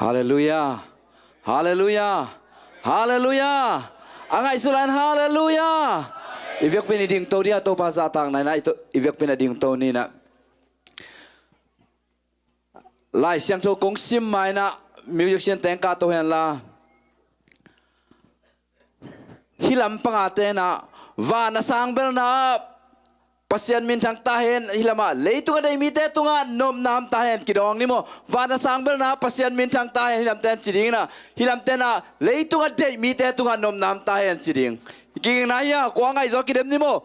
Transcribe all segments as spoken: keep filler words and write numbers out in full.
Halleluiah. Halleluiah. Halleluiah. A ngaihsut lai-in halleluiah. I vekpi-in i dingto dih a, Topa zahtakna in ah i to-, i vekpi-in a dingto ni in ah. Lai Siangtho kong sim ma-in ah, musician teng kah to hen la. Hih lam pangate in ah, van a sangbelna ah Pasian minthang ta hen, hih lam ah leitung a deih mite tungah nopna om ta hen, kidawng ni maw. Van a sangbelna ah Pasian minthang ta hen, hih lamte in ci ding in ah, hih lamte in ah leitung a deih mite tungah nopna om ta hen ci ding. Kigingna hi a, kua ngaih zaw kidem ni maw.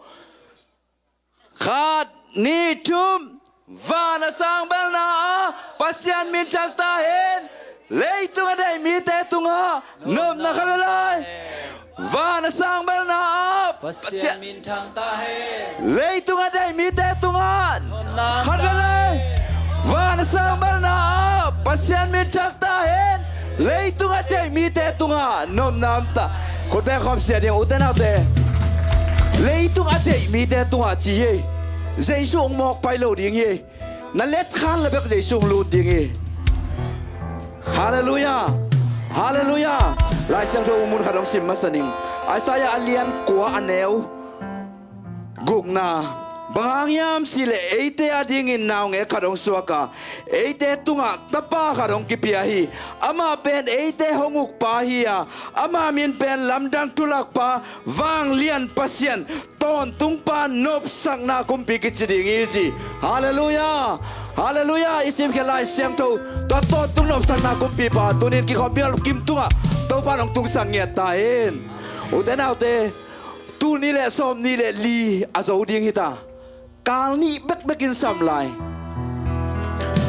Khat, nih, thum. Van a sangbelna ah Pasian minthang ta hen, leitung a deih mite tungah nopna, khat vei lai. Van a sangbelna ah Pasian Pasian minthang ta hen, leitung a deih mite tungah nopna, khat vei lai. Van a sangbelna ah Pasian minthang ta hen, leitung a deih mite tungah nopna om ta. Khut beng khawm sia ding, ute naute. Leitung a deih mite tungah ci hi. Jesu hong mawk pai lo ding hi. Na letkhan la bek Jesu hong lut ding hi. Halleluiah. Halleluiah. Lai Siangtho mun khat hong sim masa ning. Isaiah a lian kua, a neu gukna. Bang hang hiam cih leh eite adingin naungek khat hong suak a, eite tungah tapa khat hong kipia hi. Amah pen eite hong ukpa hi a, ama min pen Lamdang Thulakpa, Vanglian Pasian, Tawntungpa, Nopsakna Kumpi kici ding hi ci. Halleluiah. Halleluiah. I simkhiat Lai Siangtho, tua tawntung nopsakna kumpipa tuni-in kikhopna kim tungah Topa in hong tungsak ngiat ta hen. Ute naute, tul nih le sawmnih le li a zo ding hi ta. Kal nih bekbekin sam lai.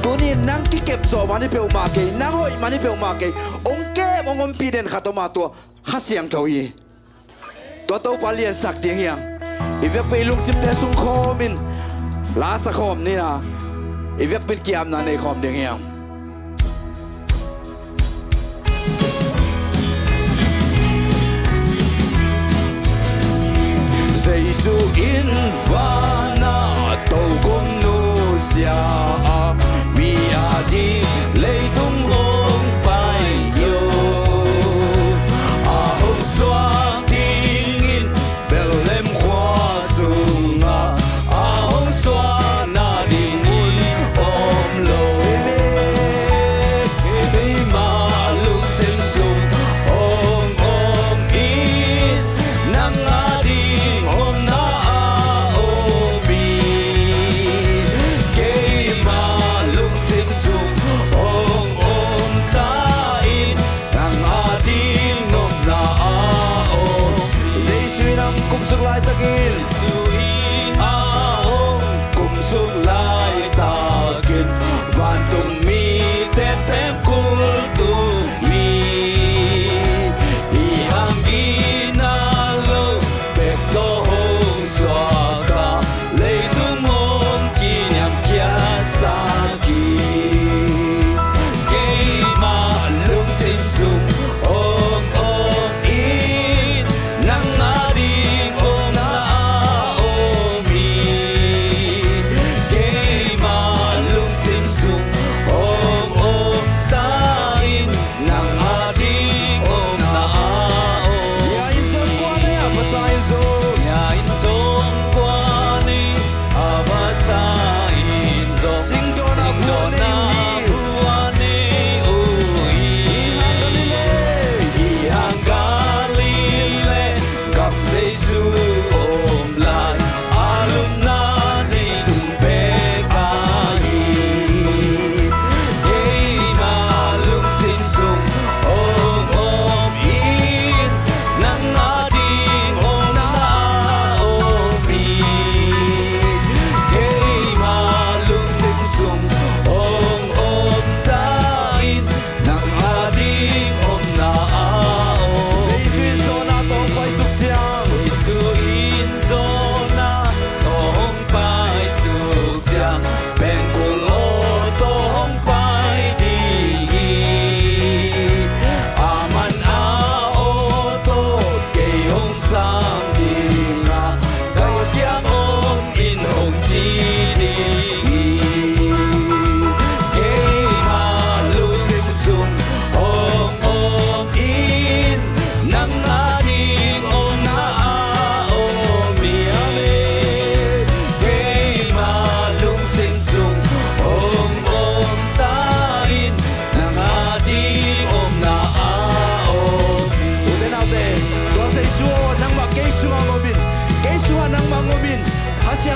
Tuni-in nang kikep zawh man hi peuhmah kei, nang hoih man hi peuhmah kei. Hong kem, hong ompih den khat om a, tua Kha Siangtho hi. Tua Topa liansak ding hi hang. I vekpi i lungsimte sung khawmin la sa khawm ni in ah, i vekpi in ki-apna nei khawm ding hi hang. Jesu in van ah tokhom nusia a, mi ading leitung hong pai zo. A hong suak dingin Bethlehem khua sungah, a hong suakna dingin om lo hi. Eimah lungsim sung hong om in, nang ading omna a om hi.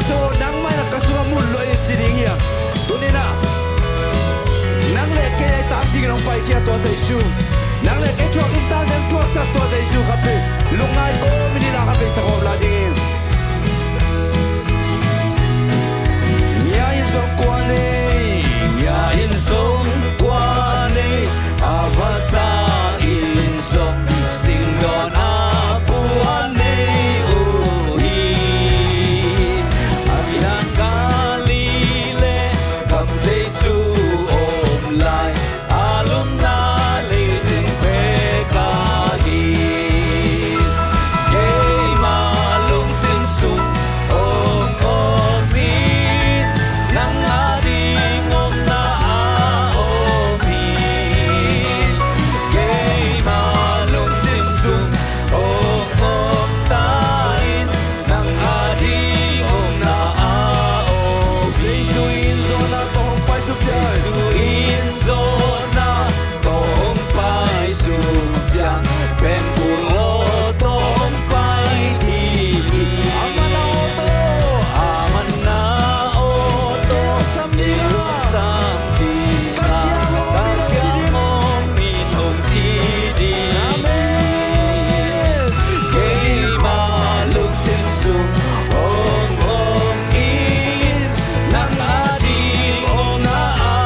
Tawh nangmah in ka sungah mun luah in ci ding hi a. Tuni-in ah nang le kei a i tang dingin hong paikhia tua Jesu. Nang le kei thuak in tang ding thuaksak tua Jesu khat vei. Lungngai kawm in i la khat vei sa kawm lai dingin. Ngia in zong kua nei, ngia in zong kua nei, a vasa in zong singdawn a pua nei uh hi. A biang Galilee gam Jesu om lai, a lupna leitung pek ahi. Keima lungsim sung hong om in, nang a ding omna a om hi. Keima lungsim sung hong om ta in, nang a ding omna a om hi. Jesu in zong na tawh hong paisuk ciang. Jesu in zong na tawh hong paisuk ciang, pengkul aw tawh hong pai ding hi. Aman a aw tawh, aman a aw tawh kei hong sam ding a, kei hong sam ding a, ka kiang hong om in hong ci ding. Amen. Keima lungsim sung hong om in, nang a ding omna a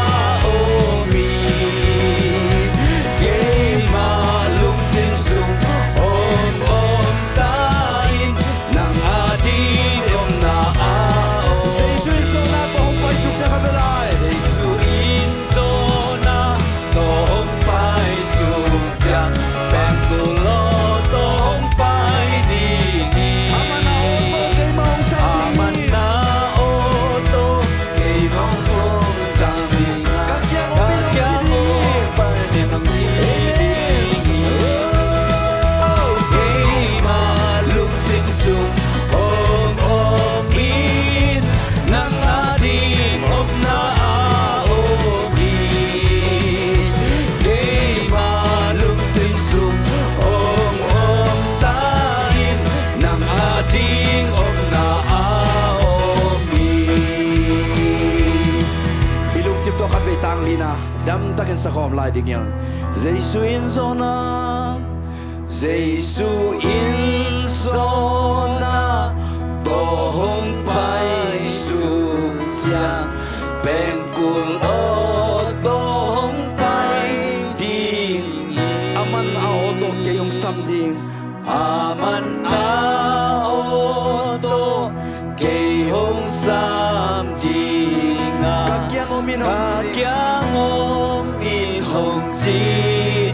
om hi. Keima lungsim sung hong om ta in, nang a ding omna a om hi. Jesu in zong na tawh hong paisuk ciang khat vei lai. Jesu in zong na tawh hong paisuk ciang, pengkul aw tawh hong pai ding hi. Aman a aw tawh keima hong sam ding hi. Aman a aw tawh keima hong sam ding hi. Ka kiang hong om in hong ci ding hi. Amen. Keima lungsim sung hong om in, nang a ding omna a om hi. Keima lungsim sung hong om ta in, nang a ding omna a om hi. I lungsim tawh khat vei tang lina damtakin sa khawm lai ding hi hang. Jesu in zong na, Jesu in zong na tawh hong paisuk ciang, pengkul aw tawh hong pai ding hi. Aman a aw tawh kei hong sam ding. Aman a aw tawh kei hong sam ding a, ka kiang om in hong ci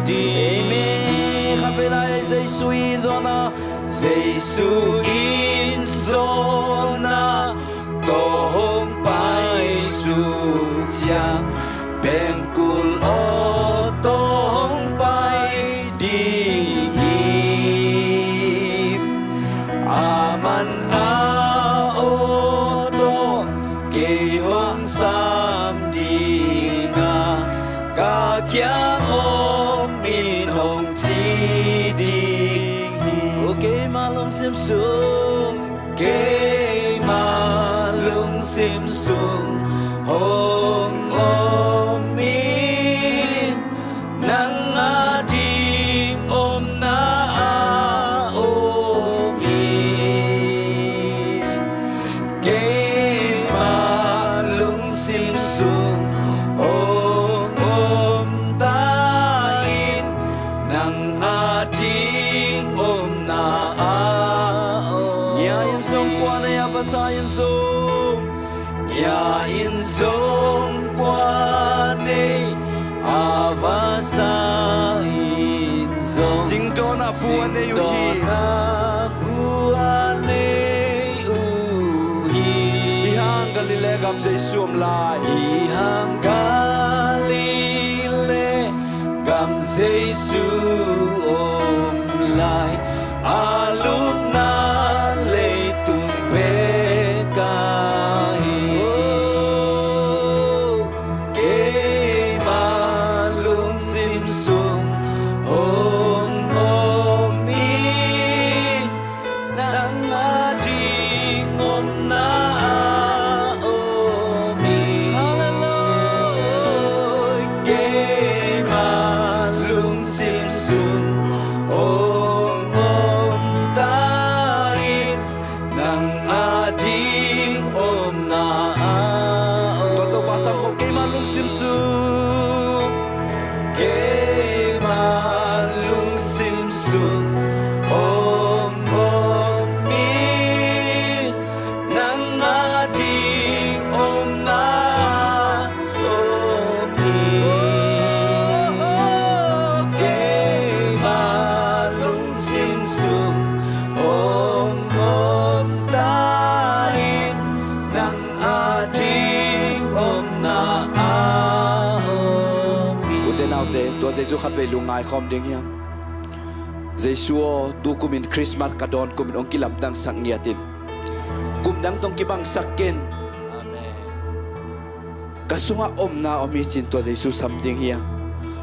ding. Amen. Khat vei lai, Jesu in zong na, Jesu in zong na tawh hong paisuk ciang, pengkul aw tawh hong pai ding hi. Aman a aw tawh kei hong sam ding a, ka kiang om in hong ci ding hi. O keima lungsim sung, keima lungsim sung hong om in, nang a ding omna a om hi. Keima lungsim sung hong om ta in, nang a ding omna a om hi. Ngia in zong kua nei, a vasa in zong. Ngia in zong kua nei, a vasa in zong singdawn a pua nei uh hi. Singdawn a pua nei uh hi. Hih hang Galilee gam Jesu om lai. Hih hang Galilee gam Jesu om lai. A lupna leitung pek ahi. Keima lungsim sung hong om in, nang a ding omna a Lungsim sung, keima lungsim sung hong om in, nang ading omna om in. Keima lungsim sung hong om ta in, nang ading omna om in. Ute naute, tua Jesu khatvei lungngai khawm ding hiam? Jesu aw, tu kumin Christmas ka dawn kumin hong kilamdangsak ngiat in. Kum dang tawh hong kibangsak ken. Amen. Ka sungah omna om hi ci-in tua Jesu sam ding hiam?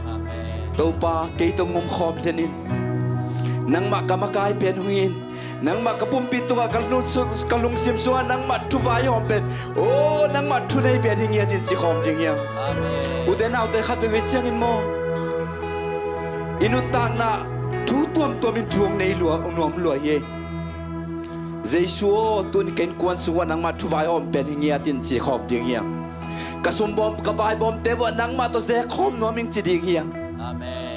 Amen. Topa, kei tawh hong omkhawm den in. Nangmah ka makai pen hong hi in. Nangmah ka pumpi tungah ka lungsu-, ka lungsim sungah nangmah thu vaihawm pen, aw, nangmah thunei pen hi ngiat in ci khawm ding hiam? Amen. Ute naute, khat veivei ciangin maw, i nuntakna thu tuamtuam in thu hong nei lua, hong nuam lua hi. Jesu aw, tuni ka innkuan sungah nangmah thu vaihawm pen hi ngiat in ci khawm ding hiam? Ka sumbawm, ka vaibawmte uah nangmah tawh ze khawm nuam ing ci ding hiam? Amen.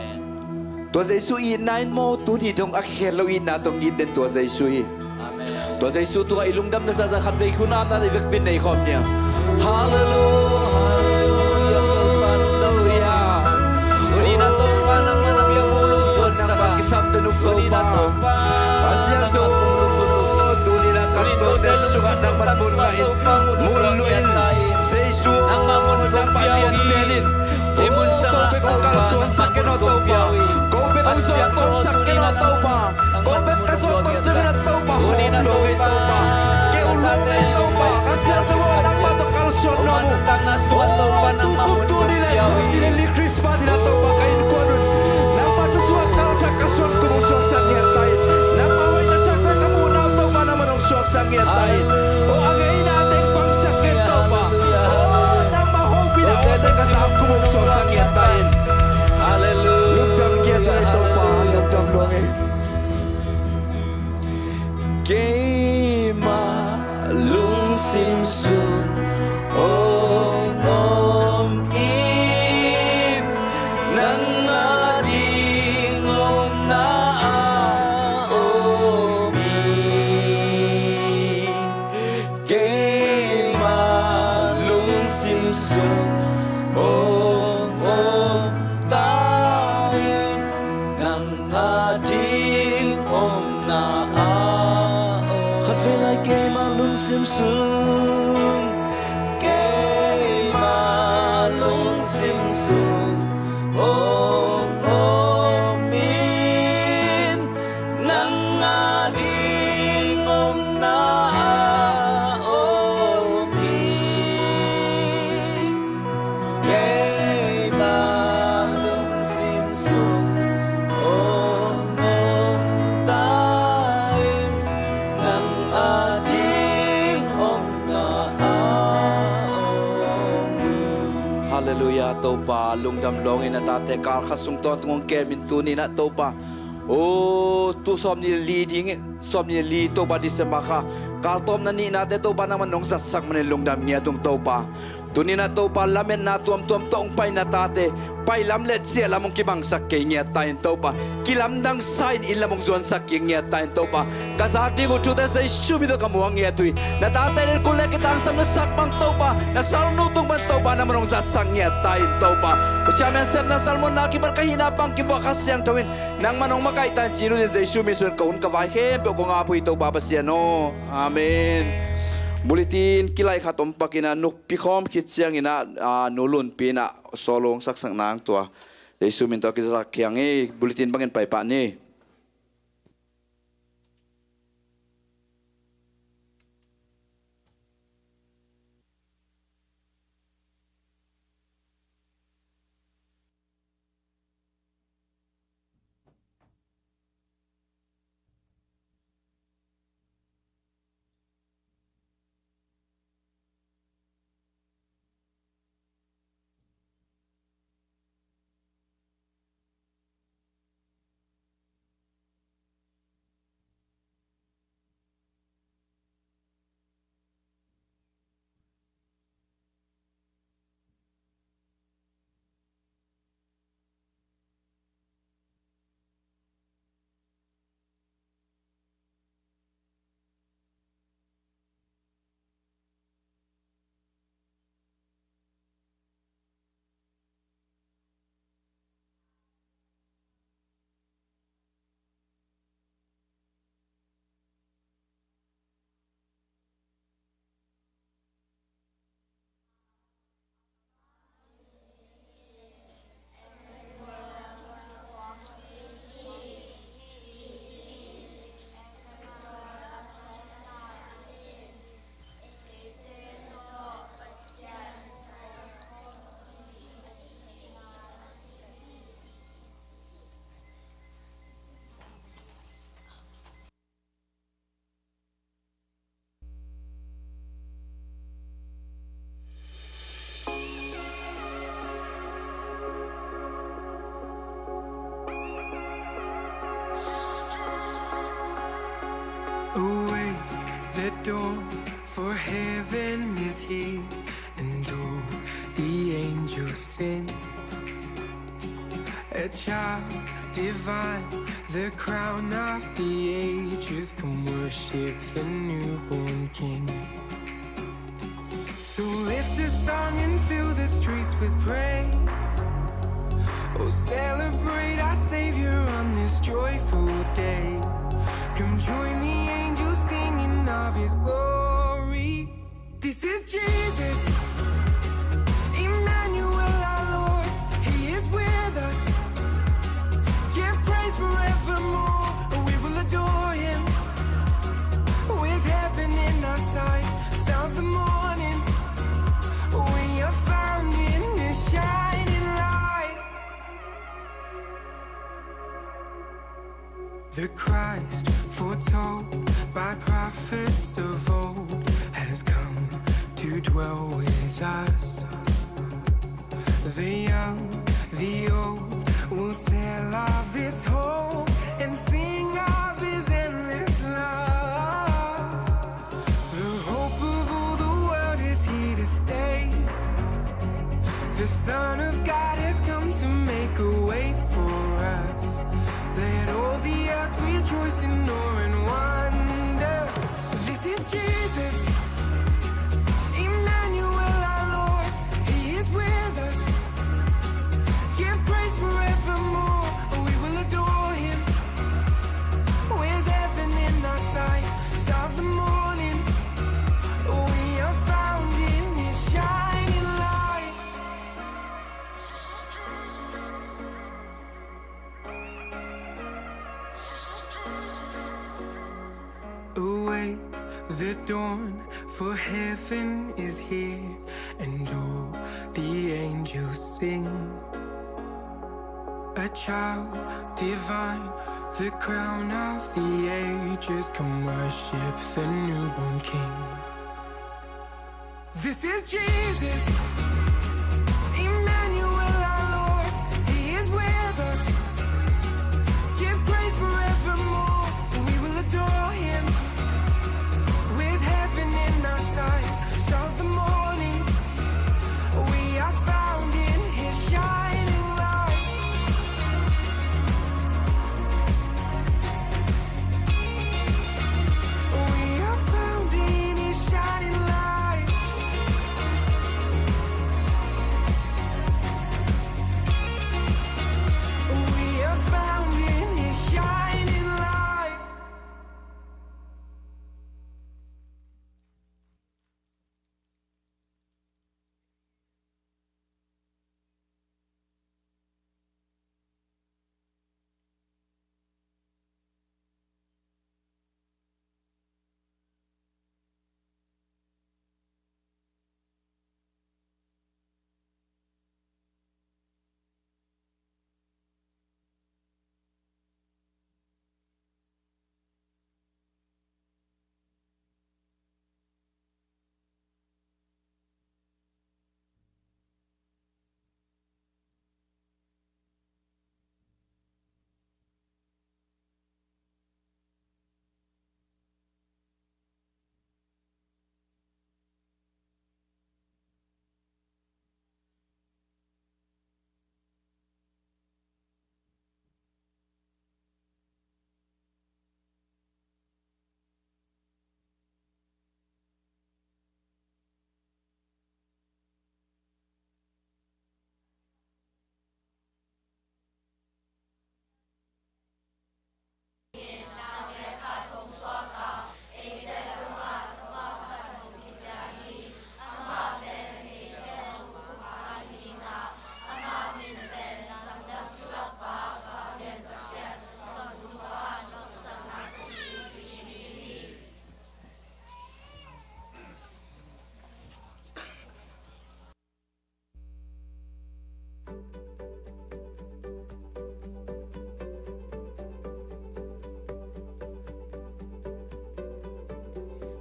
Tua Jesu itna in maw, tuni dong a khel lo itna tawh ngit den tua Jesu hi. Amen. Tua Jesu tungah i lungdamna zahzah khat vei khunamna i vekpi in nei khawm ning. Halleluia. Tuni na Topa nangmah na piang bulung suan saka. Nangmah kisam te nung Topa. Pasian Topa. Tuni na kan Topa te sungah nangmah mun na in. Mun luin. Jesu. Nangmah mun Topa in. Ko bek hong kalsuansak ken aw Topa. Ko bek hong zawhtomsak ken aw Topa. Ko bek ka zawhtom ciangin aw Topa, hong lua ngei Topa. Keu lua ngei Topa. Ka siangtho aw, nangmah tawh kalsuan nuam uh. Aw, tu kum tuni le sawmnih le li Christmas in aw Topa, ka innkuan un nangmah thu sungah kalthak ka suan kum hong suaksak ngiat ta in. Nangmah hoihna thakthak ka muhna aw Topa, nangmah hong suaksak ngiat ta in. Aw, a ngeina teng pangsak ken Topa. Aw, nangmah hopihna aw teng ka sam kum hong suaksak ngiat ta in. Halleluia. Lungdam ngiat uh le Topa, lungdam lua ngei. Keima lungsim sung hong om in, nang ading omna a om hi. Keima lungsim sung hong om ta in, nang ading omna a om. Khat vei lai keima lungsim sung, keima lungsim sung hong om in, nang ading omna a om hi. Keima lungsim sung hong om ta in, nang ading omna a om hi. Halleluia, Topa lungdam lawngin a tate kal khat sung tawntung hong kem in tuni-in ah Topa. O, tu sawmnih le li ding, sawmnih le li Topa December kha kal tawpna nihnate Topa nangman nong zatsak manin lungdam ngiat ung Topa. Tuni-in ah Topa lametna tuamtuam tawh hong paina tate, pailam le ciahlam hong kibangsak kei ngiat ta in Topa. Kilamdangsa in inn lam hong zuansak kik ngiat ta in Topa. Ka zak ding uh thute Jesu min tawh ka muang ngiat uh hi. Na tate in kul le kitangsam na sak bang Topa, na salnu tung pan Topa nangman hong zatsak ngiat ta in Topa. Ka chairman sepna salmunna kipat ka hihna bang kibuak Kha Siangtho in nangman hong makaih ta in ci-in uh in Jesu min suang ka hun ka vai khempeuh kong ap uh hi Topa Pasian aw. Amen. Bulletin kilaih khat om pak in ah, nukpi khawm khit ciangin ah, a, Nu Lunpi in ah solo hong saksak nang tua Jesu min tawh kizak hiang hi. Bulletin bangin pai pah ni. For heaven is here and all the angels sing. A child divine, the crown of the ages, come worship the newborn King. So lift a song and fill the streets with praise. Oh, celebrate our Savior on this joyful day. Come join the angels singing of his glory. This is Jesus, Emmanuel, our Lord. He is with us. Give praise forevermore. We will adore him. With heaven in our sight, star of the morning, we are found in his shining light. The Christ foretold by prophets of old has come to dwell with us. The young, the old will tell of this hope and sing of his endless love. The hope of all the world is here to stay. The Son of God has come to make a way for us. Let all the earth rejoice in awe and wonder. This is Jesus, Emmanuel, our Lord. He is with us. Give praise forevermore. We will adore him. With heaven in our sight, star of the morning, we are found in his shining light. Awake, the dawn, for heaven is here, and all the angels sing. A child divine, the crown of the ages, come worship the newborn King. This is Jesus, Emmanuel, our Lord. He is with us. Give praise forevermore. We will adore him. With heaven in our sight, star of the morning, we are found in his shining light. We are found in his shining light. We are found in his shining light.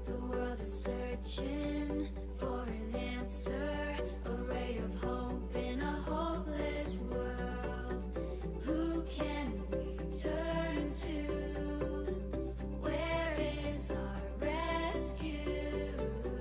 The world is searching for an answer, a ray of hope in a hopeless world. Who can we turn to? Where is our rescue?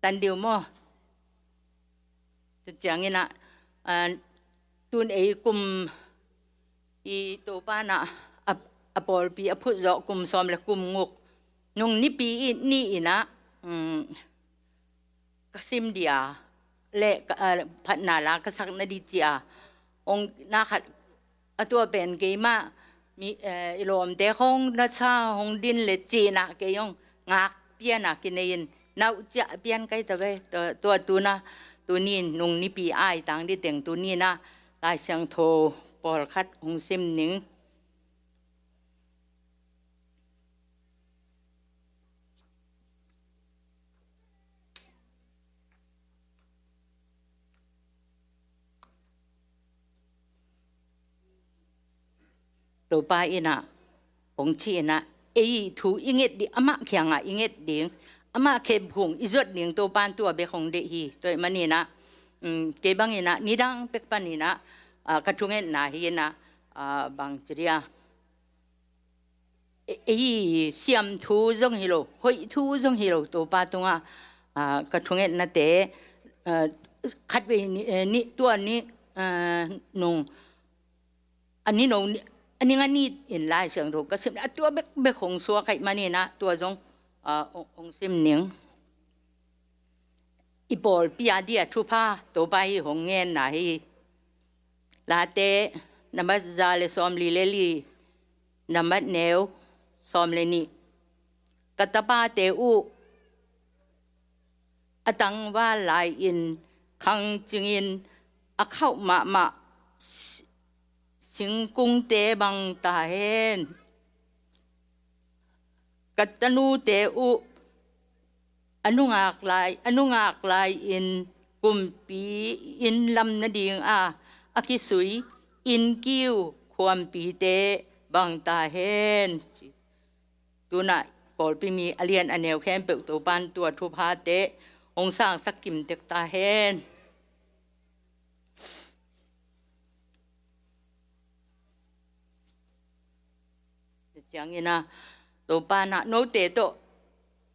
tan dih uh maw. Tua ciangin ah, ah, tun ei kum i Topa in ah a, a pawlpi a phut zawh kum sawm le kum guk nung Nipi i ni in ah, um, ka sim dih a le ka, ah, phatna la ka sak nading ci a hong na khat, a tua pen keimah mi, eh, i lawmte khawng na sa hong din le cih in ah kei hong ngak pian a kinei in nauh ciah pian kai ta ve. Tua, tua tun ah tuni in nung Nipi a i tang dih teng tuni in ah Lai Siangtho pawlkhat hong sim ning. Topa in ah hong ci in ah ei thu i nget ding, amah kiangah i nget ding, amah khephung i zuat ding Topa in tua bek hong deih hi. Tua ahih manin ah, um, kei bangin ah nidang pek panin ah, ah, ka thungetna hi in ah, ah, bang ci dih a, ei, ei siam thu zong hi lo, hoih thu zong hi lo, Topa tungah, ah, ka thungetnate, ah, khatvei ni, eh, ni, tua ni, ah, nung a ni no ni, a ni nga ni in Lai Siangtho ka sim a tua bekbek hong suak ahih manin ah tua zong, ah, hong, hong sim ning. I pawlpi a dia thupha Topa hi hong ngenna hi. Late nambat za le sawmli le li, nambat neu sawm le nih. Ka tapate uh a tangval lai-in khang cingin a khauh mahmah si-, singkungte bang ta hen. Ka tanute uh a nungak lai, a nungak lai-in kumpi inn lam nading a, a kisui inn kiu khuampite bang ta hen. Tun ah pawlpi mi a lian a neu khempeuh Topa in tua thuphate hong sangsak kimtek ta hen. Tua ciangin ah Topa in ah note tawh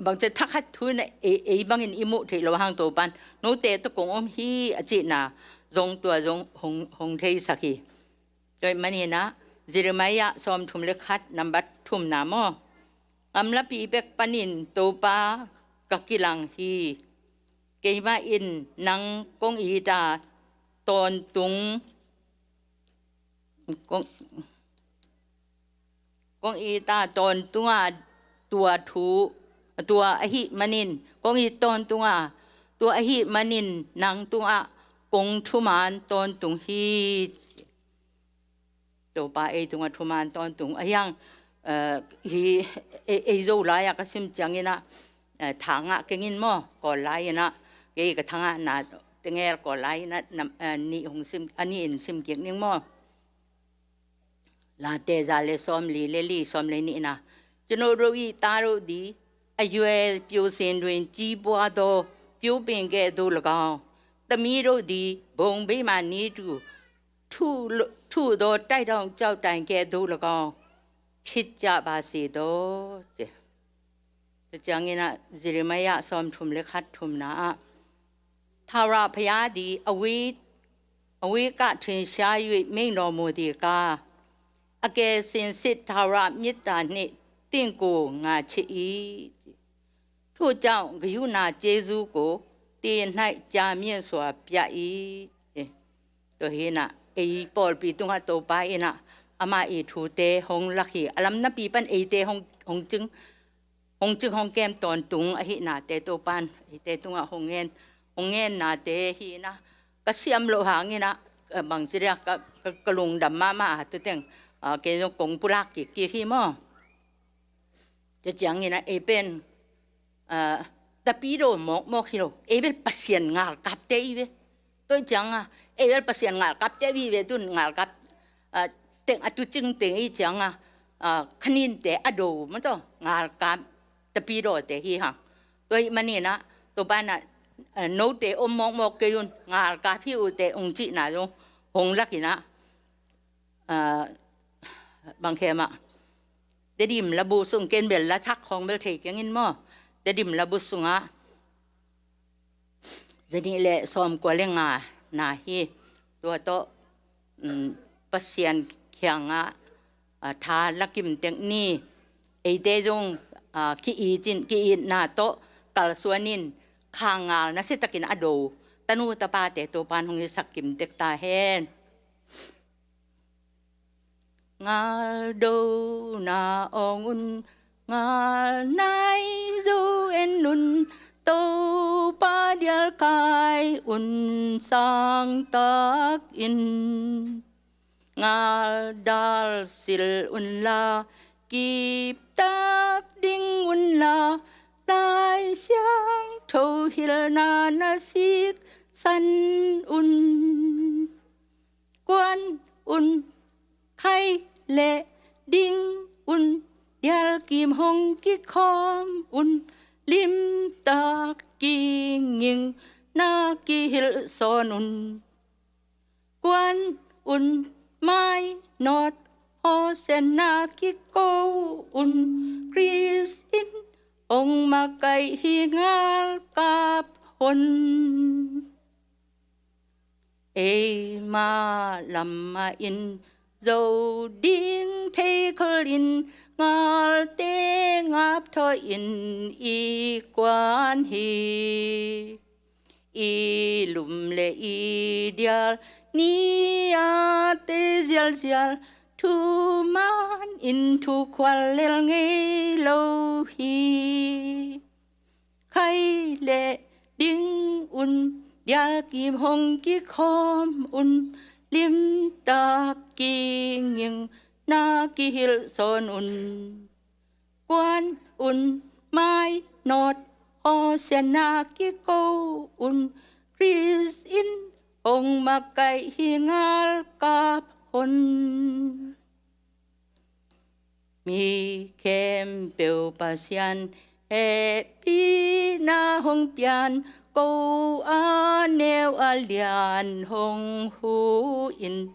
bangci thakhat thu in ah ei, ei bangin i muh theih loh hang Topa in note tawh kong om hi a cihna zong tua zong hong, hong theisak hi. Tua ahih manin ah Jeremiah sawmthum le khat nambat thumna maw. Gamlapi bek panin Topa ka kilang hi. Keimah in nang kong it a tawntung, kong, kong it a tawntung a tua thu, tua ahih manin, kong it tawntung a tua ahih manin nang tungah kong thuman tawntung hi. Topa ei tungah thuman tawntung a hiang, eh, hi, ei, ei Zo lai-ah ka sim ciangin ah, eh, thangah kengin maw, Kawl lai-in ah, kei ka thangah na tengel Kawl lai-in ah, nam, eh, nih hong sim, a nih in sim kik ning maw. Late za le sawmli le li, sawm le nih na. ကျွန်ုပ်တို့၏ သားတို့သည် အရွယ်ပျိုစင်တွင် ကြီးပွားသော ပျိုးပင်ကဲ့သို့၎င်း၊ သမီးတို့သည် ဘုံဗိမာန်နည်းတူ ထု, ထုသော တိုက်ထောင့်ကျောက်တိုင်ကဲ့သို့၎င်း ဖြစ်ကြပါစေသော။ တကြင်ငင် Jeremiah အစွမ်းထုံး လက်ခတ်ထုံးနာ ထာဝရဘုရားသည် အဝေး, အဝေးက ထင်ရှား၍ မိန့်တော်မူသည်ကား၊ အကယ်စင်စစ် ထာဝရမေတ္တာနှင့် သင့်ကို ငါချစ်၏။ ထို့ကြောင့် ကရုဏာကျေးဇူးကို သင့်၌ ကြာမြင့်စွာ ပြ၏။ တဟိန ei pawlpi tungah Topa in ah, amah i thute hong lak hi. A lam napi pan eite hong, hong cing, hong cing hong kem tawntung ahihnate Topa in eite tungah hong ngen, hong ngennate hi in ah, ka siam loh hangin ah, bangci dia ka, ka, ka lungdam mahmah a, tu teng, ah, kei zong kong pulak kik kik hi maw. Tua ciangin ah ei pen, ah, tapidaw mawkmawk hi lo, ei bel Pasian ngalkapte i ve. Tua ciang ah ei bel Pasian ngalkapte i ve, tun ngalkap, ah, teng a tucing teng i ciang ah, ah, khaninte a do maw, tua ngalkap tapidawte hi hang. Tua ahih manin ah Topa in ah, ah, note om mawkmawk kei un, ngalkap hi uh teh, hong cihna zong hong lak in ah, ah, bang khe mah, Tedim labu sung, ken bel la thak khawng bel thei keng in maw. Tedim labu sungah Zanih le sawmkua le nga na hi. Tua tawh, um, Pasian kiangah, ah, tha la kimtek ni. Eite zong, ah, ki-it in, ki-itna tawh kalsuan in, khangal nasiatakin a do tanu tapate Topan hong hisak kimtek ta hen. Ngaldona awng un, ngal nai zo en un, Topa dial kai un sangtak in. Ngal dal sil unla, kiptak ding unla, Lai Siangtho hilhna na siksan un. Kuan un, khai le ding un, dialkim hong kikhawm un, limtak kinging na kihilhsawn un. Kuan un, mainawt Hosianna kiko un, Khrist in hong makaih hi ngalkap hon. Eima lamah in zo ding thei kholin, ngalte ngapthaw in i kuan hi. I lum le i dial ni a te zialzial, thuman in thukhual lel ngei lo hi. Khai le ding un, dialkim hong kikhawm un, limtak kinging na kihilhsawn un. Kuan un, mainawt Hosianna kiko un, Khrist in hong makaih hi ngalkap hon. Mi khempeuh Pasian hehpihna hong pian, ko a neu a lian hong hu in.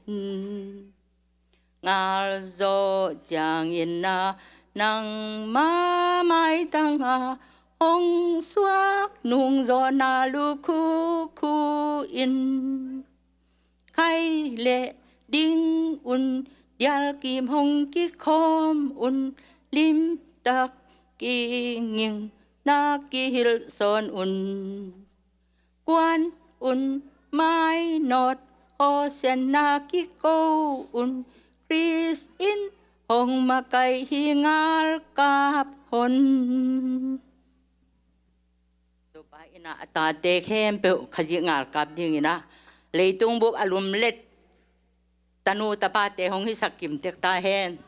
Ngal zawh ciangin a nangma maitang a hong suak nungzawhna lukhu khu in. Khai le ding un, dialkim hong kikhawm un, limtak kinging na kihilhsawn un. Kuan un, mainawt Hosianna kiko un, Khrist in hong makaih hi ngalkap hon. Topa in a tate khempeuh Khazih ngalkap dingin a leitung bup a lumlet tanu tapate hong hisak kimtek ta hen.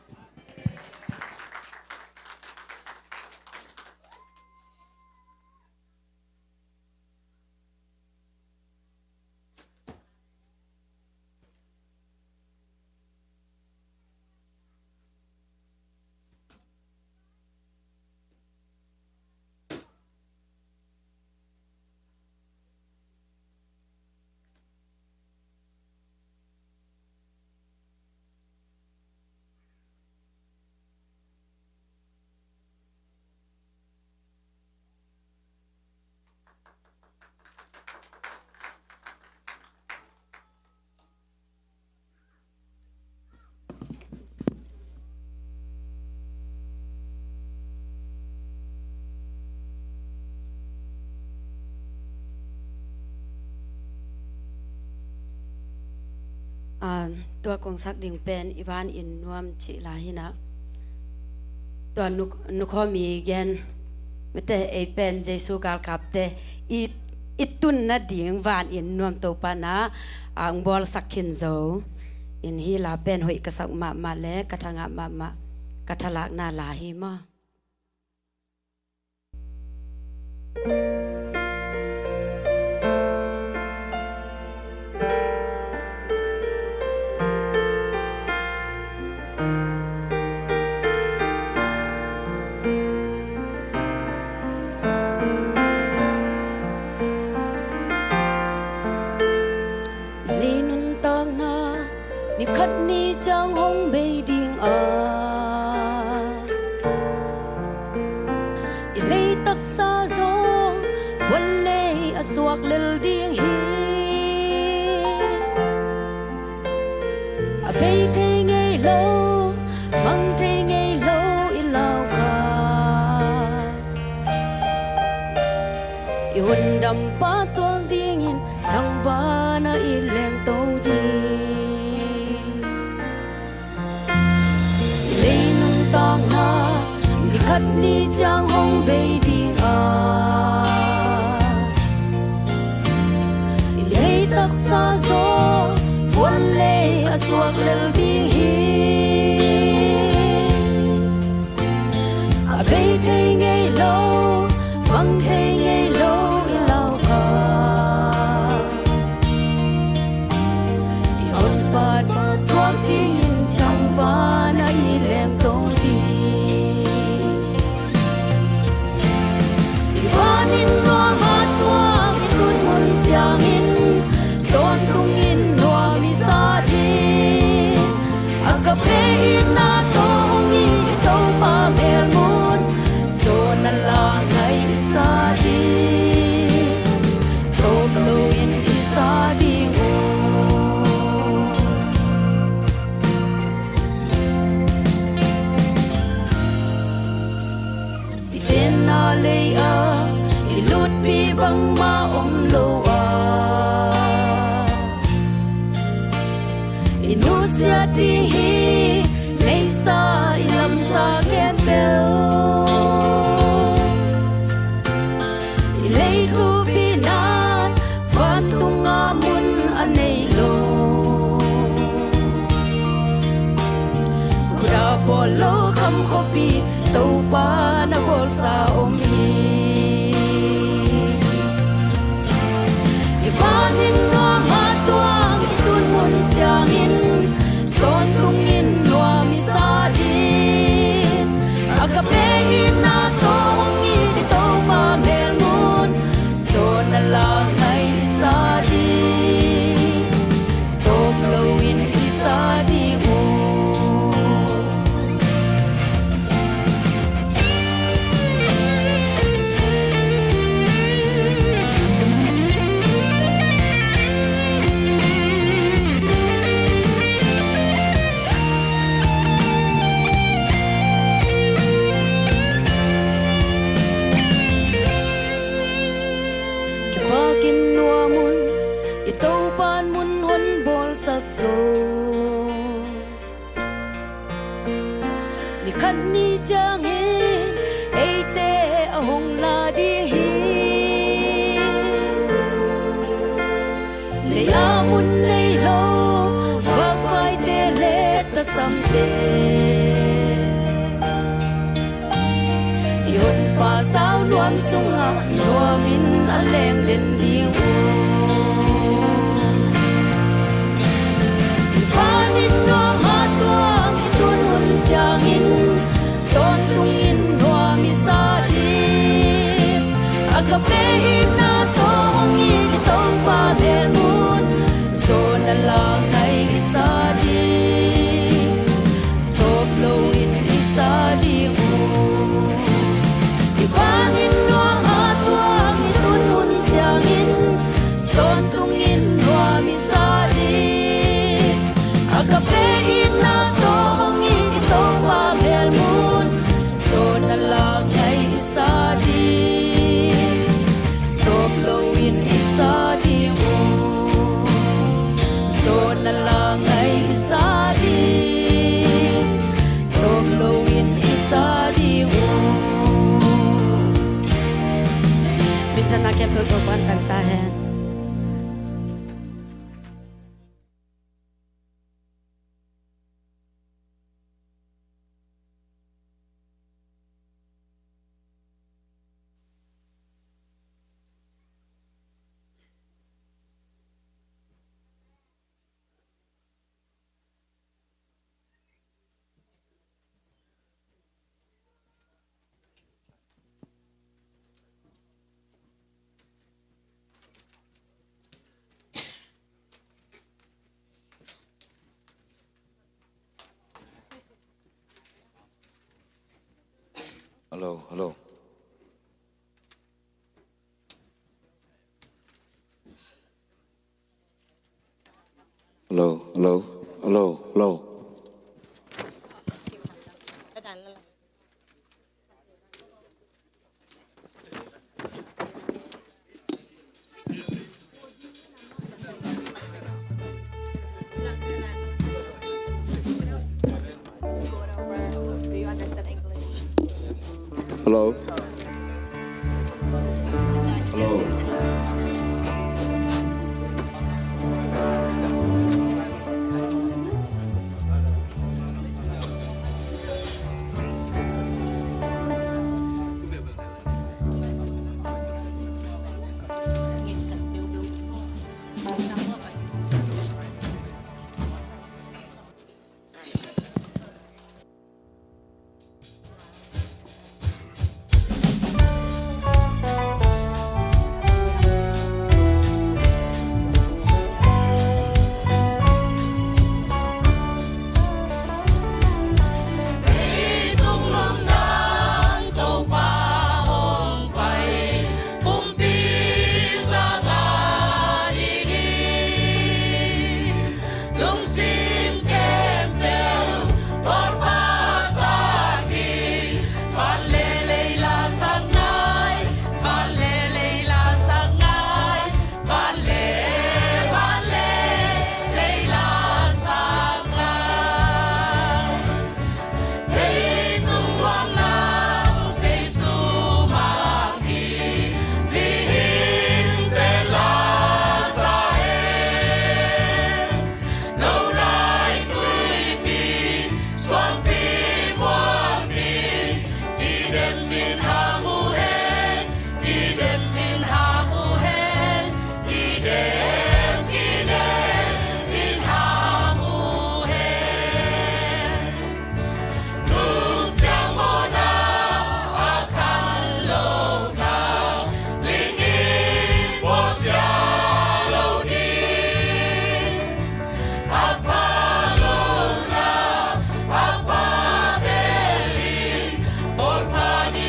Ah, tua kong sak ding pen i van in nuam cih la hi na. Tua nuk-, nukhawm i gen mete ei pen Jesu galkapte i, i tun nading van in nuam Topa na, ah, ang bawl sak khin zo. In hi la pen hoih ka sak mahmah le ka tha ngah mahmah, ka tha lakna la hi maw. Lei nuntakna ni khat ni ciang hong bei ding a, i lei taksa zong buan lei a suak lel ding hi. A bei thei ngei lo, mang thei ngei lo i lau kha. I hundampa tuak dingin thangvana i lengto ding. I lei nuntakna ni khat ni ciang hong bei ding a, i lei taksa zaw puan lei a suak lel ding hi. A bei thei ngei lo, mang thei ngei lo i lau kha. I honpa tuak dingin thangvana i lengto ding. I vanin nuam a tuak i tun hun ciangin tawntungin nuam i sa ding. Agape itna tawh hong it i Topa melmun, zawn a la ngai i sa ding. Tawp loin i sa ding uh. I tenna lei-ah i lutpi bangmah om lo a, i nusiat ding hi. Neisa i lamsa khempeuh, i lei thupi nan vantungah mun a nei lo. Khuta bawl lo kham khuapi Topa na bawlsa om hi. I vanin nuam a tuak i tun hun ciangin tawntungin nuam i sa ding. Agape itna tawh hong it i Topa melmun, zawn a la ngai i sa ding. Tawp loin i sa ding uh. Kipakin nuam un, i Topan mun hon bawlsak zo. Ni khat ni ciangin eite a hong la ding hi. Lei-ah mun nei lo vakvaite le tasamte, i honpa sau nuam sungah nuamin a leng den ding uh. Vanin nuam a tuak i tun hun ciangin tawntungin nuam i sa ding. Agape itna tawh hong it i Topa melmun, zawn a la ngai i sa ding. Tawp loin i sa ding uh. I vanin nuam a tuak i tun hun ciangin tawntungin nuam i sa ding. Agape itna tawh hong it i Topa melmun, zawn a la ngai i sa ding. Tawp loin i sa ding uh. Zawn a la ngai i sa ding. Tawp loin i sa ding uh. Minthanna khempeuh Topa'n tang ta hen. Hello, hello. Hello, hello, hello. Hello? Hello? Lungsim khempeuh tawlpha sak hi. Van le lei la sak nai, van le lei la sak nai, van le, van le lei la sak nai. Leitung huamna Jesu mang hi, mihing pen la sa hen. Lo lai tuipi, suangpi muanpi, kidem in ham uh hen, kidem in ham uh hen, kidem, kidem in ham uh hen. Lungciang mawhna a khan lohna, ling in bawlsia lo ding. A pha lohna a pha bel in bawl pha ni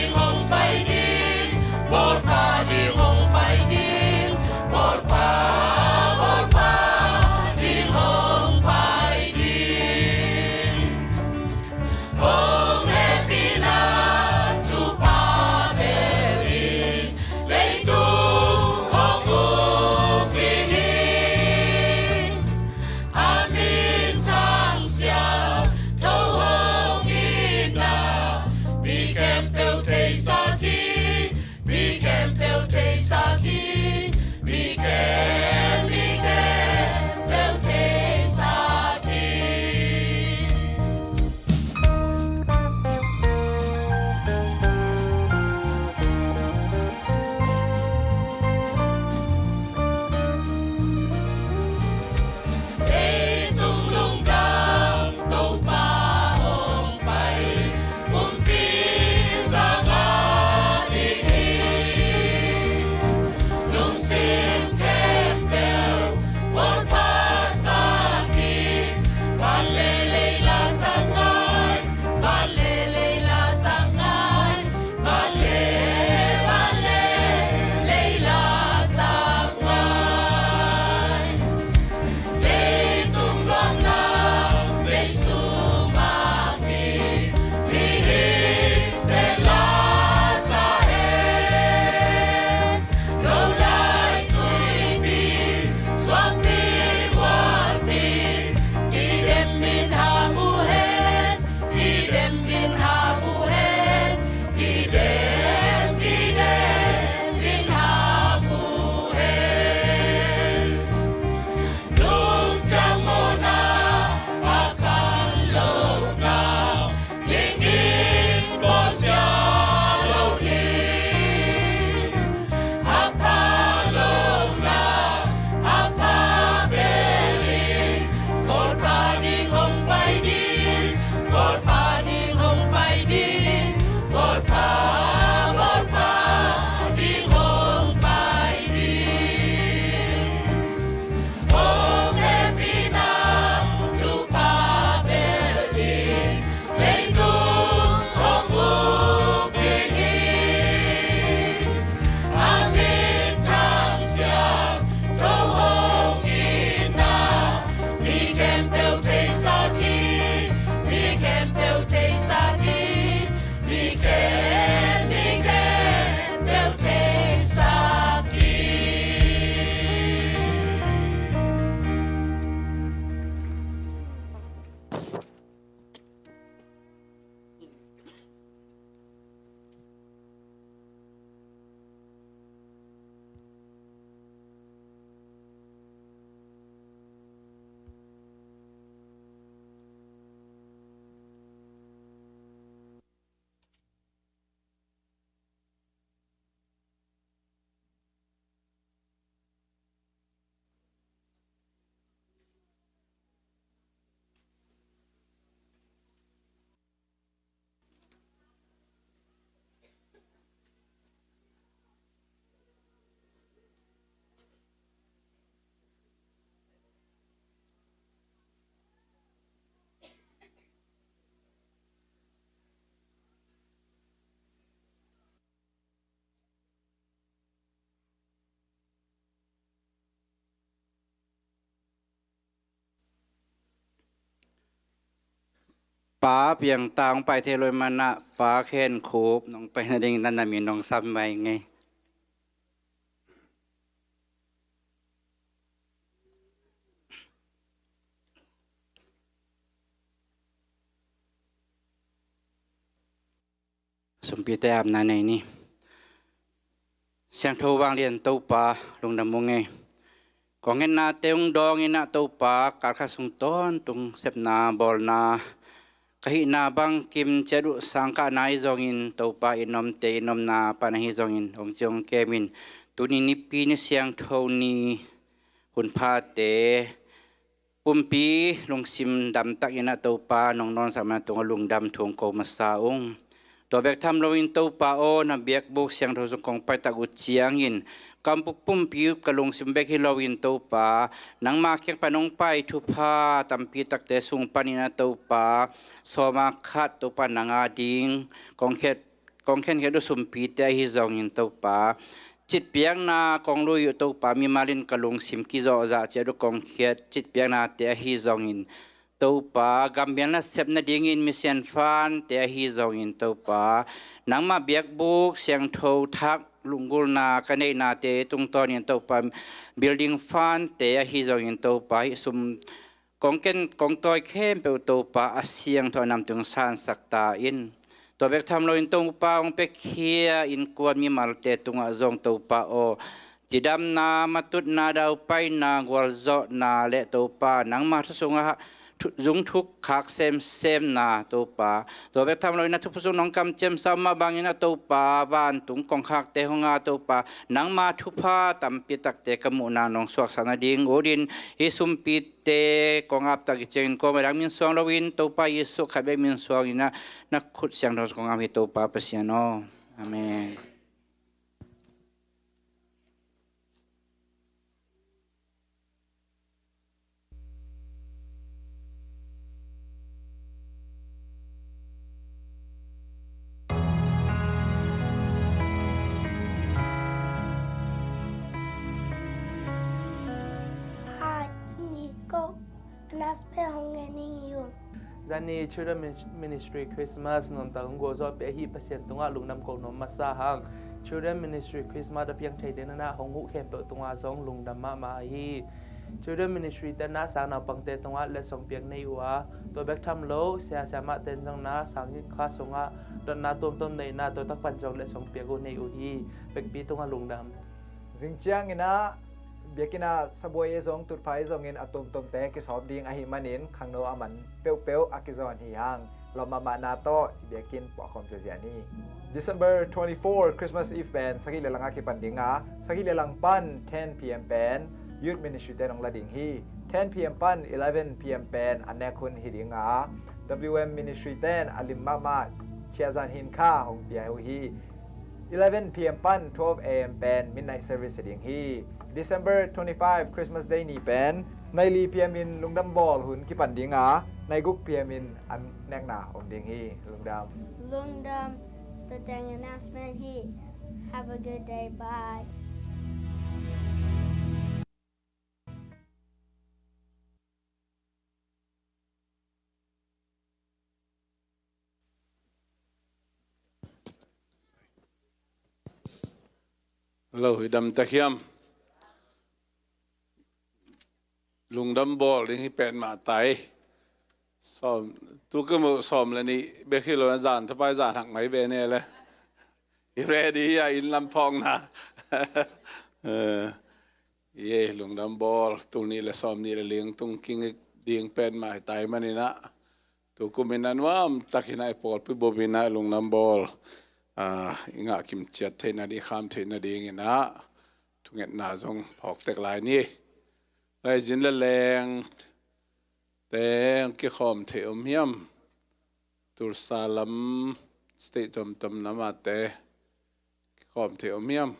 Pa Piang Tang pai thei lo ahih manin ah Pa Khen Khup nong pai nading na na min nong sam mai ngei. Sumpite apna nei ni. Siangtho vanglian Topa, lungdam ung ei. Kong hehna te hong dawng in ah Topa, kalkhat sung tawntung sepna bawlna ka hihna bangkim ciat uh sangkahna ahi zongin Topa, i nomte i nomna pan ahi zongin hong ci hong kem in. Tuni nipi ni siangtho ni hun phate pumpi lungsim damtak in ah Topa nong nawngsak man tungah lungdam thu hong ko masa ung. Tua bek tham loin Topa aw, na biakbuk siangtho sung kong paitak uh ciangin ka umpuk pumpi uh ka lungsim bek hi loin Topa, nangma kiang pan hong pai thupha tampi takte sung panin ah Topa, sawma khat Topa nang ading kong khet kong khenkhet uh sumpite ahi zongin Topa, citpiakna kong lui uh Topa, mimal in ka lungsim kizawhzah ciat uh kong khiat citpiaknate ahi zongin Topa, gambial nasep nadingin misian fante ahi zongin Topa, nangma biakbuk siangtho thak lunggulna ka neihnate tungtawnin Topa, building fante ahi zongin Topa, hih sum kong ken kong tawi khempeuh Topa, a siangtho a namtung sansak ta in. Tua bek tham loin Topa, hong piakhia innkuan mimalte tungah zong Topa aw, cidamna, matutna, daupaina, gualzawhna le Topa, nangma thu sungah thu- zungthuk khak semsemna Topa, tua bek tham loin a thupha sung nong kamciamsa mah bangin ah Topa, vantung kongkhakte hong a Topa, nangma thupha tampi takte ka muhna nong suaksak nading utin, hih sumpi te kong aptak i ciangin kua mah dang min suang loin Topa Jesuh khat bek min suangin ah na khut siangtho kong ap hi Topa Pasian aw. Amen. Hi, ni ko. Announcement hong ngen ning i un. Zani Children Min- Ministry Christmas nuamtak hong gualzawhpih ahi Pasian tungah lungdam ko nuam masa hang. Children Ministry Christmas a piang thei dingin ah hong huh khempeuh tungah zong lungdam mahmah hi. Children Ministry te na sang naupangte tungah letsong piak nei uh a, tua bek tham lo sia siamahte in zong na sang kha sungah dotna tuamtuam neihna tua tak pan zong letsong piak uh nei uh hi. Vekpi tungah lungdam. Zing ciangin ah biakinn ah sabuai i zong tutphah i zongin a tuamtuamte kisawp ding ahih manin khangno a man peuhpeuh a kizawn hi hang. Lawm mahmahna tawh i biakinn puahkhawm ziazia ni. December twenty-four Christmas Eve pen sagih le lang a kipan ding a, sagih le lang pan ten P M pen Youth Ministry te nong la ding hi. Ten P M pan eleven P M pen a nek hun hi ding a, W M Ministry ten a lim mahmah ciahzan hin kha hong pia uh hi. Eleven P M pan twelve A M pen midnight service hi ding hi. December twenty-five Christmas Day ni pen nai li P M in lungdam bawl hun kipan ding a, nai guk P M in a nekna om ding hi. Lungdam. Lungdam. Tua teng announcement hi. Have a good day. Bye. Lo, i dam ta hiam? Lungdam bawl ding hi pen mah tai. Sawm, tu ka muh sawm le nih bek hi lo, zan thapai zan hak mai ve ne le. I ready hi a, inn lam phawkna. Eh, ye, lungdam bawl, tul nih le sawm nih le ling tung king ding pen mah hi tai manin ah. Tu kum in a nuam takin a i pawlpi bup in a lungdam bawl, ah, i ngah kim ciat theih nading, i kham theih nadingin ah thungetna zong phawk tek lai ni. Lai zin le leng te kikhawm theih om hiam? Tulsa lam, state tomtom lam ah te kikhawm theih om hiam?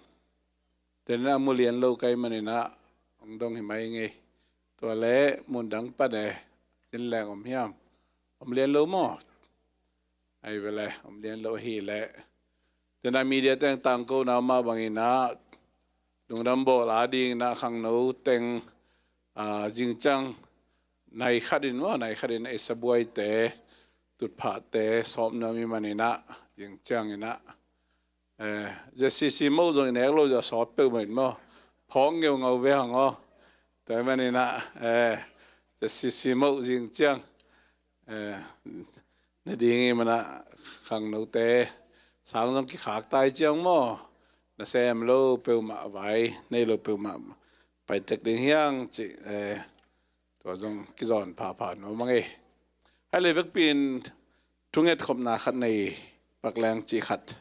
Ten a mu lian lo ka hih manin ah hong dong hi mai ngei. Tua le mun dang pan e, zin leng om hiam? Om lian lo maw? Ai ve le, om lian lo hi le. Ten a media teng tangkona mah bangin ah lungdam bawl a dingin ah khangno teng, ah, zingciang nai khat in maw, nai khat in a i sabuaite tutphahte sawp nuam i maninah, zing cianginah, eh, ZCC moh zong i nek lo zia sawp peuhmah in maw, phawk ngeungau ve hang aw. Tua i maninah, eh, ZCC moh zing ciang, eh, na ding i manah khangnote sang zong kikhak tai ciang maw, na sem lo peuhmah vai, nei lo peuhmah paitek ding hiang cih, eh, tua zong kizawn phapha nuam a ngei. Hai le vekpi in thunget khopna khat nei, pakleng cih khat,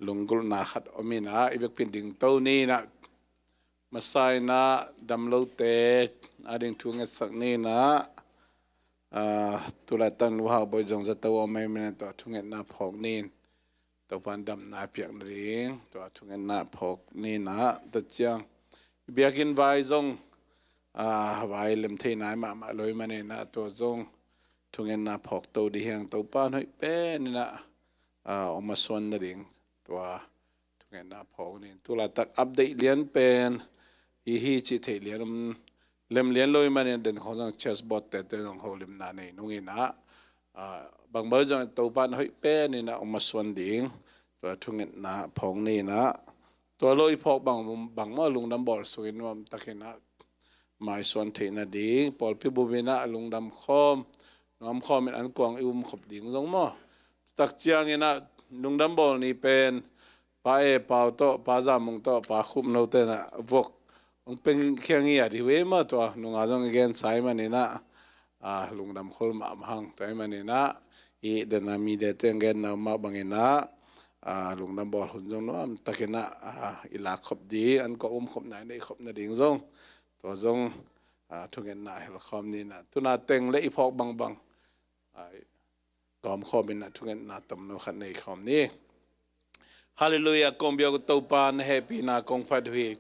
lunggulhna khat om inah, i vekpi in dingto ninah, masa inah damlote ading thungetsak ninah, ah, tulaitak Nu Hau Bawi zong zato om ei manin tua thungetna phawk nin. Topan damna piak nading tua thungetna phawk ninah, tua ciang i biakinn vai zong, ah, vai lem thei nai mahmah lo i maninah, tua zong thungetna phawk to ding hiang, Topa in hoih pen inah, ah, ong masuan nading tua thungetna phawk nin. Tulaitak update lian pen hi hi cih theih lian om, lem lian lo i manin den khong zong chessboard te te zong holimna nei nung inah, ah, bang bawi zong Topa in hoih pen inah ong masuan ding tua thungetna phawk ninah, tua lo i phawk bang, bang maw lungdam bawl sungin nuamtakinah maisuan theih nading, pawlpi bup inah lungdam khawm, nuam khawm in an kuang i um khop ding zong maw. Tak cianginah lungdam bawl ni pen Pa E Pau tawh, Pa Za Mung tawh, Pa Khup No tenah vok ong pengkhia ngiat hi ve maw, tua nunga zong i gensa i maninah, ah, lungdam khol mahmah hang. Tua i maninah i dena mite teng genna mah banginah, ah, lungdam bawl hun zong nuamtakinah, ah, i lak khop ding, an kuang um khopna i neih khop nading zong, tua zong, ah, thungetna hel khawm ninah, tuna teng le i phawk bangbang, ah, kawm khawm inah thungetna tomno khat nei khawm ni. Halleluiah, kong biak uh Topa, na hehpihna kong phat uh hi.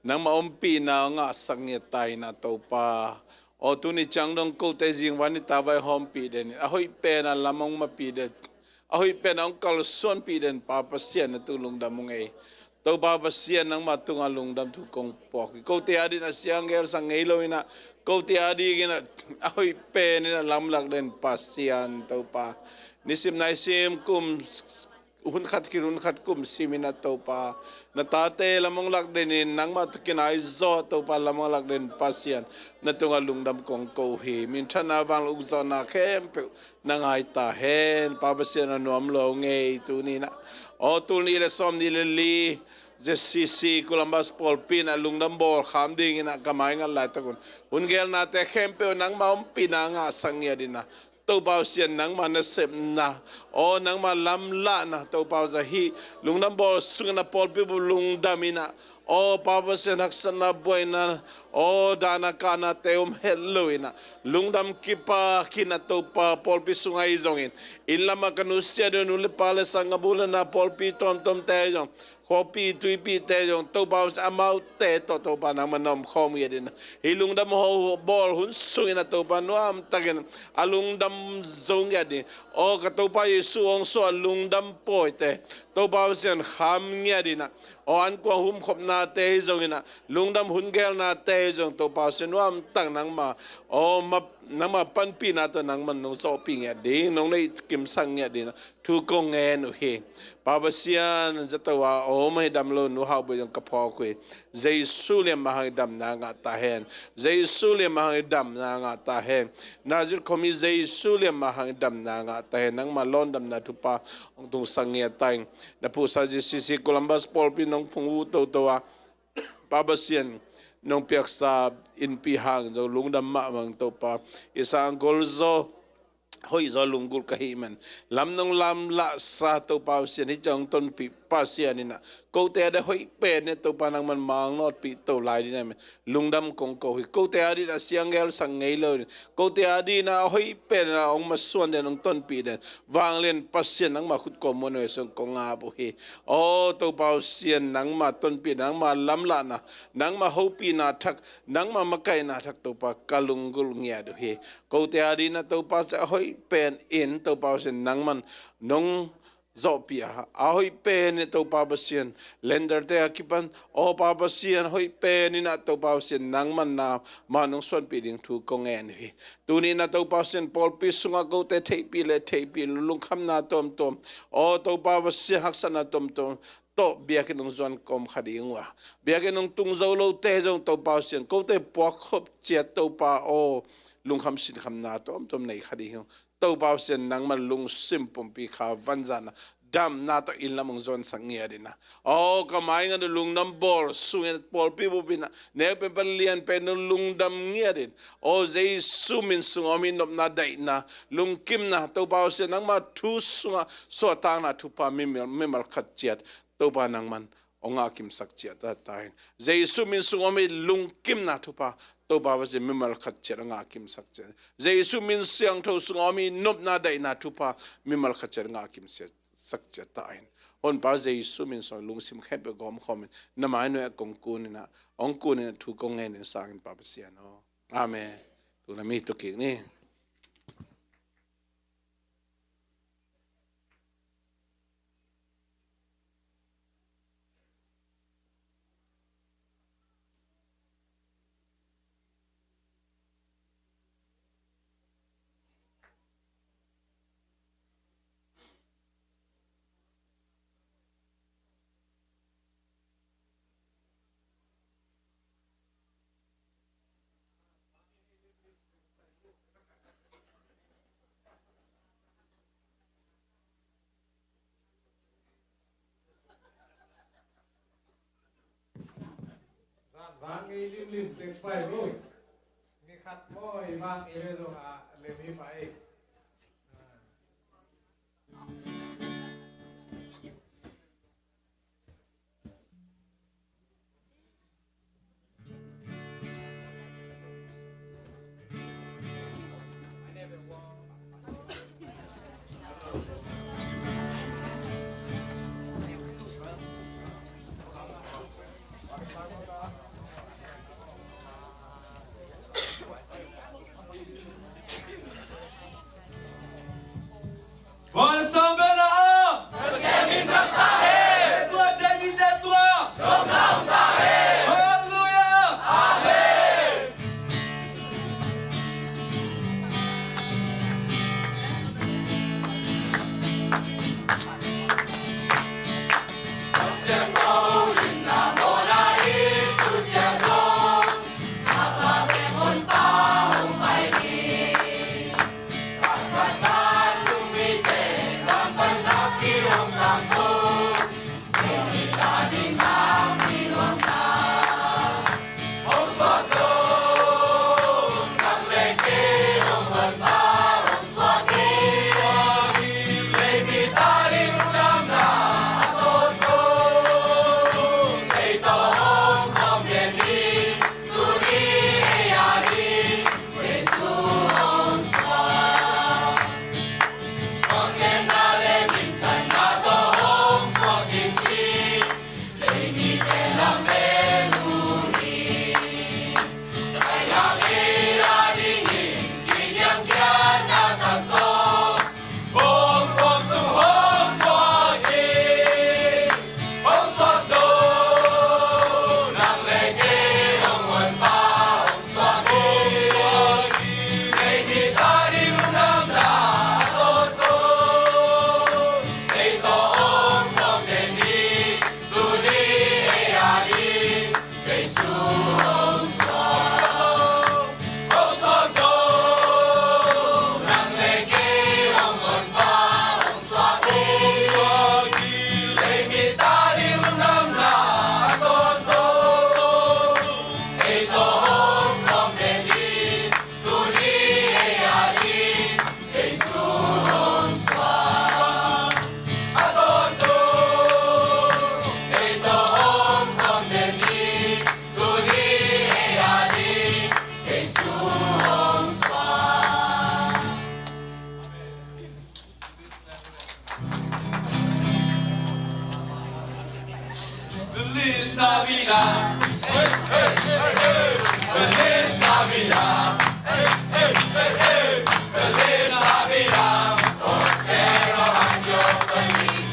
Nangmah ompihna ngahsak ngiat ta inah Topa, aw tuni ciang dong kote zingvan i tavai hawmpih den, a hoih pen a lam ong mapih den, a hoih pen a ong kalsuanpih den Pa Pasian, na tung lungdam ung ei. Topa Pasian, nangmah tungah lungdam thu kong puak hi. Kote adingin a sianggelsak ngei lo inah, kote adinginah a hoih pen inah lamlak den Pasian Topa, nisim naisim kum, hun khat khit hun khat kum sim inah Topa, na tate lam ong lak den in, nangmah tawh kinai zaw Topa lam ong lak den Pasian, na tungah lungdam kong ko hi. Minthanna, vangleh ukzawhna khempeuh na ngai ta hen. Pa Pasian, a nuam lo ngei tuninah, aw tul nih le sawm nih le li ZCC Columbus pawlpi inah lungdam bawl kham dinginah ka maingat laitak un, hun gelnate khempeuh nangmah ompihna ngahsak ngiat inah, Topa Pasian, nangmah nasepna, aw nangmah lamlahna, Topa Pasian, hih lungdam bawl sungin a pawlpi bup lungdam inah, aw Pa Pasian, haksatna, buaina, aw dahna kahnate om het lo inah, lungdam kipak inah Topa, pawlpi sungah ahi zongin, inn lamah ka nusia ding nu le pa le sanggamnu le na pawlpi tuamtuamte ahi zong, khuapi tuipite zong Topa Pasian, amaute tawh Topa nangmah na omkhawm ngiat inah, hih lungdam bawl hun sungin a Topa nuamtakin a lungdam zo ngiat ding, aw ka Topa Jesu, ong suah lungdam pawite Topa Pasian kham ngiat inah, aw an kuang humkhopnate hi zonginah, lungdam hun gelnate hi zong Topa Pasian, nuamtak nangmah, aw ma, nangmah panpihna tawh nangmah nong zawhpih ngiat ding, nong neih kimsak ngiat ding thu kong ngen uh hi. Pa Pasian, zato a om ahi damlo Nu Hau Bawi zong ka phawk uh hi. Jesu lian mah hang i damna ngah ta hen. Jesu lian mah hang i damna ngah ta hen. Nazareth khuami Jesu lian mah hang i damna ngah ta hen. Nangmah lawndamna thupha hong tungsak ngiat ta in. Na phuhsa ZCC Columbus pawlpi nong phung uh toto a, Pa Pasian, nong piaksa innpi hang zong lungdam mahmah ing Topa. I sang golzaw hoihzaw lunggulh ka hih man, lam nong lamlahsa Topa Pasian, hih ciang hong tonpih Pasian inah, kote ading a hoih pen inah Topa nangman mang nawtpih to lai ding ahi man, lungdam kong ko hi. Kote ading inah a sianggelsak ngei lo ding, kote ading inah a hoih pen inah hong masuan den, hong tonpih den, vanglian Pasian nangmah khut kawm muan uh hi sung kong ap uh hi. Aw Topa Pasian, nangmah tonpih, nangmah lamlahna, nangmah hopihna thak, nangmah makaihna thak Topa ka lunggulh ngiat uh hi. Kote ading inah Topa Pasian, a hoih pen in Topa Pasian nangman nong zawhpih a, a hoih pen in Topa Pasian, lender te a kipan, aw Pa Pasian, hoih pen in ah Topa Pasian, nangman na ma nong suanpih ding thu kong ngen hi. Tuni in ah Topa Pasian, pawlpi sungah kote theihpih le theihpih lungkhamna tuamtuam, aw Topa Pasian, haksatna tuamtuam tawh biakinn hong zuan kawm kha ding uh a, biakinn hong tung zo lote zong Topa Pasian, kote puak khop ciat Topa aw, lungkham sinkhamna tuamtuam nei kha ding uh. Topa Pasian, nangman lungsim pumpi kha vanzana damna tawh inn lam hong zuansak ngiat in ah, aw ka mai ngan uh lungdam bawl sungin pawlpi bup in ah, neu pen pan lian pen uh lungdam ngiat in, aw Jesu min sung om hi nopna daihna, lungkimna, Topa Pasian, nangma thu sungah suahtakna thupha mimal, mimal khat ciat Topa nangman hong ngahkimsak ciat ta, ta in. Jesu min sung om hi lungkimna thupha Topa Pasian mimal khat ciat hong ngahkimsak ciat. Jesu min siangtho sung om hi nopna daihna thupha mimal khat ciat hong ngahkimsak ciat ta in. Honpa Jesu min sung lungsim khempeuh gawm khawm in na mai nuai ah kong kun in ah, hong kun in ah thu kong ngen in sang in Pa Pasian aw. Amen. Tuna mi tukik ni. Zan vang i limlim tek pai lo. Ni khat maw i vang i le zong a lem i pai. Bawlsawm bel na om. Pasian min thang ta hen. Tua David te tua. Lawmta om ta hen. Halleluiah. Amen. Pasian tawh in na mawhna i susia zong, a pa te mun pa hong pai hi. Feliz Navidad. Hey, hey, hey, hey, hey. Feliz Navidad. Feliz Navidad. Prospero año, feliz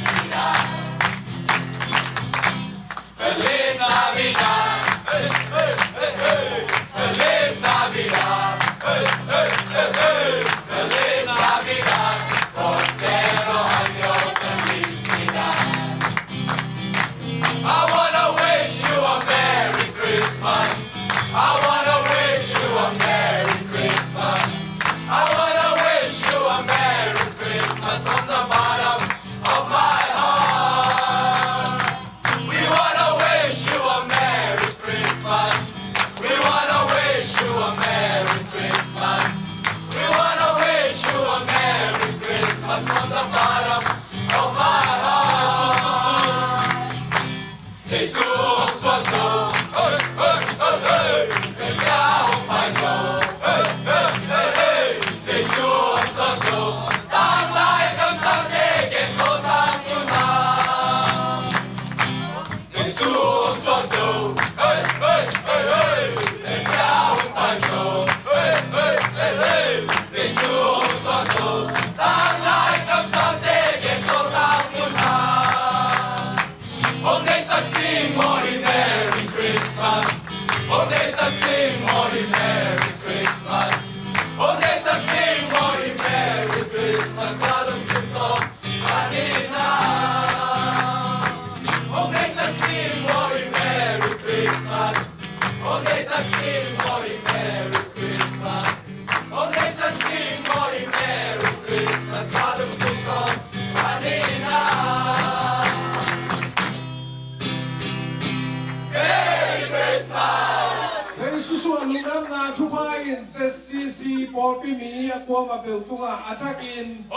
Lungdamna thupha in Z C C pawlpi mi a kuamah peuh tungah a thakin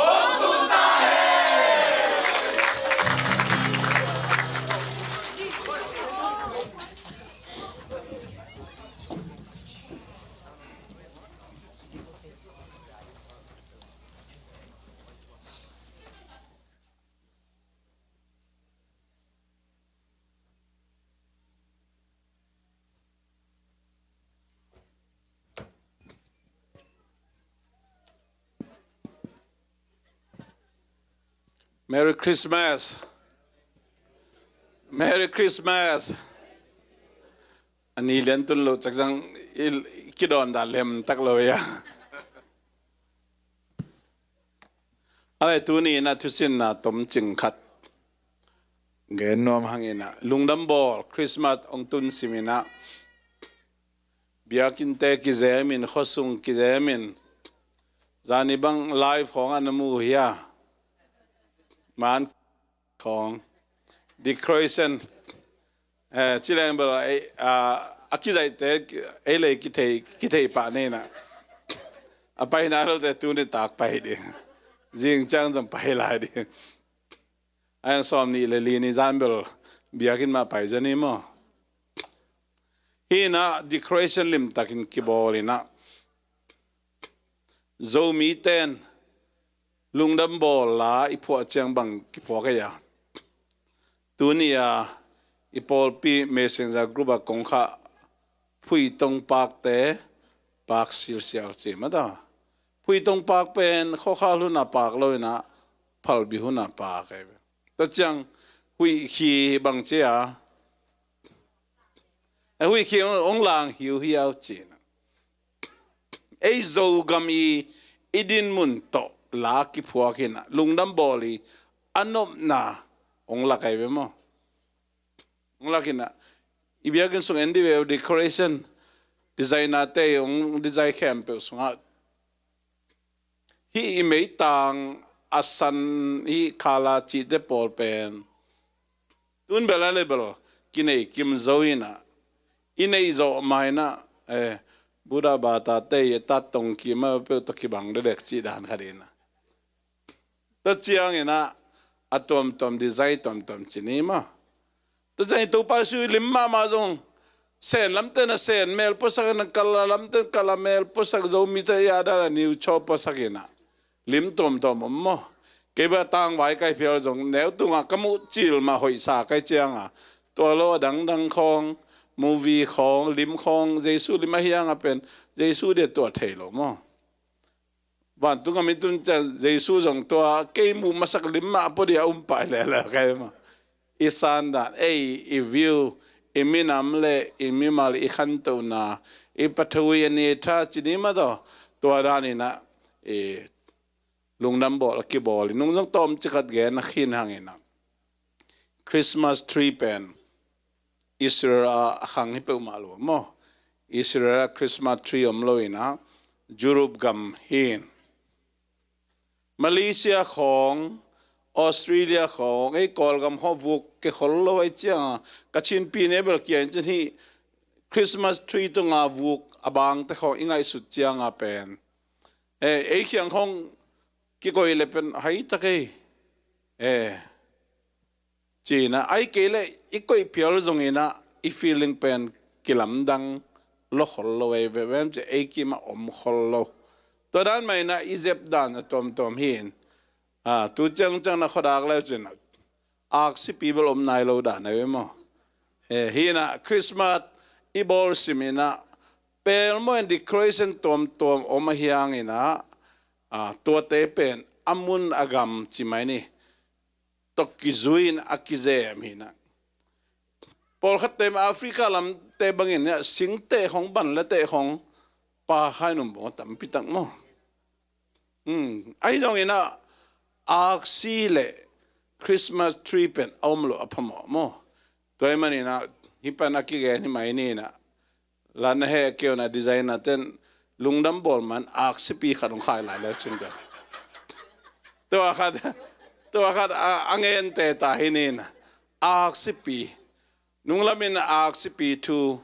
Merry Christmas. Merry Christmas. A ni lian tun lo cak zang i, i kidawn dah lem tak lo ia. A lai tuni in a thusinna tomcing khat gen nuam hang in a, lungdam bawl Christmas ong tun sim in a, biakinnte kizem in, khuasung kizem in, zani bang live khawng a na mu hia? Man khawng, decoration, eh, ci leng bel, eh, a, a kizaihte ei lei kithei, kithei pah ni in a, a pai nai lote tuni tak pai ding, zing ciang zong pai lai ding. A yang sawm nih le li ni zan bel biakinn mah pai zaw ni maw? Hi in a decoration limtakin kibawl in a, Zomite'n lungdam bawl la i phuah ciang bang kiphuak ei a. Tuni a i pawlpi messenger group a kong khah, phuitong pakte pak silsial ci mah ta. Phuitong pak pen khuakhal hun a pak lo in a, phalbi hun a pak ei. Tua ciang huih khi bang ci a, a huih khi ong, ong lang hiuhiau ci in a, ei Zogam i, i dinmun tawh la kiphuak in a, lungdam bawl i a nopna ong lak ei ve maw? Ong lak in a, i biakinn sung en dih ve uh, decoration designer te ong design khempeuh sungah, hih i meitang a san, hih khala cihte pawl pen tun bel a le bel kinei kim zo in a, i neih zawh ma in a, eh, Buddha bata te i tat tong kim a peuh tawh kibang dekdek cih dan khat in a. Tua ciang in a, a tuamtuam design tuamtuam ci ni maw? Tua ciang i Topa Jesu i lim mahmah zong, Sen lamte na Sen mel puasak in a, Kala lamte Kala mel puasak, Zomite i a dan a niu chaw puasak in a, lim tuamtuam om maw? Kei bel a tangvai kai phial zong neu tungah ka muh cil mah hoihsa kai ciang a, tua lo a dangdang khawng, movie khawng, lim khawng, Jesu lim a hiang a pen Jesu dia tua thei lo maw? Vantung a mi tun ciang Jesu zong tua kei muh masak lim mah pua dia um pai lele kai maw? I san dan, ei, i view, i minam le i mimal, i khantohna, i pathui a ni tha ci ni mah tawh, tua dan in a, i lungdam bawl a kibawl i nung zong tawm cikhat gen a khin hang in a, Christmas tree pen Israel ah a khang hi peuhmah lo maw? Israel ah Christmas tree om lo in a, Europe gam hi in, Malaysia khawng, Australia khawng, ei Kawlgam khawng vuk ke khol lo ei ciang a, ka Chin pi ne bel kia in cin hi Christmas tree tunga vuk a bangte khawng i ngaihsut ciang a pen, eh, ei khiang khawng kikoih le pen hai tak ei. Eh, ci in a, ai kei le i koih phial zong in a, i feeling pen kilamdang lo khol lo ei ve vem ci, ei kim a om khol lo. Tua dan mah in a i zep dan a tuamtuam hi in. Ah, tu ciangciang na khuadak leu cin a, aksipi bel om nai lo dan a ve maw? Eh, hi in a Christmas i bawl sim in a, pelmaw in decoration tuamtuam om a hiang in a, ah, tuate pen a mun a gam ci mai ni tawh kizui in a kizem hi in a. Pawlkhatte mah Africa lamte bangin a singte khawng, banlate khawng, pa khai num bawng a tampi tak maw? Hmm, ahi zong in a aksi le Christmas tree pen a om lo a phamawh maw? Tua hi man in a, hih pan a kigen hi mai ni in a, la na he keu na designer ten lungdam bawl man aksipi khat hong khai lai leu cin ta. Tua khat, tua khat a, a ngen te ta hi ni in a, aksipi. Nunglam in aksipi thu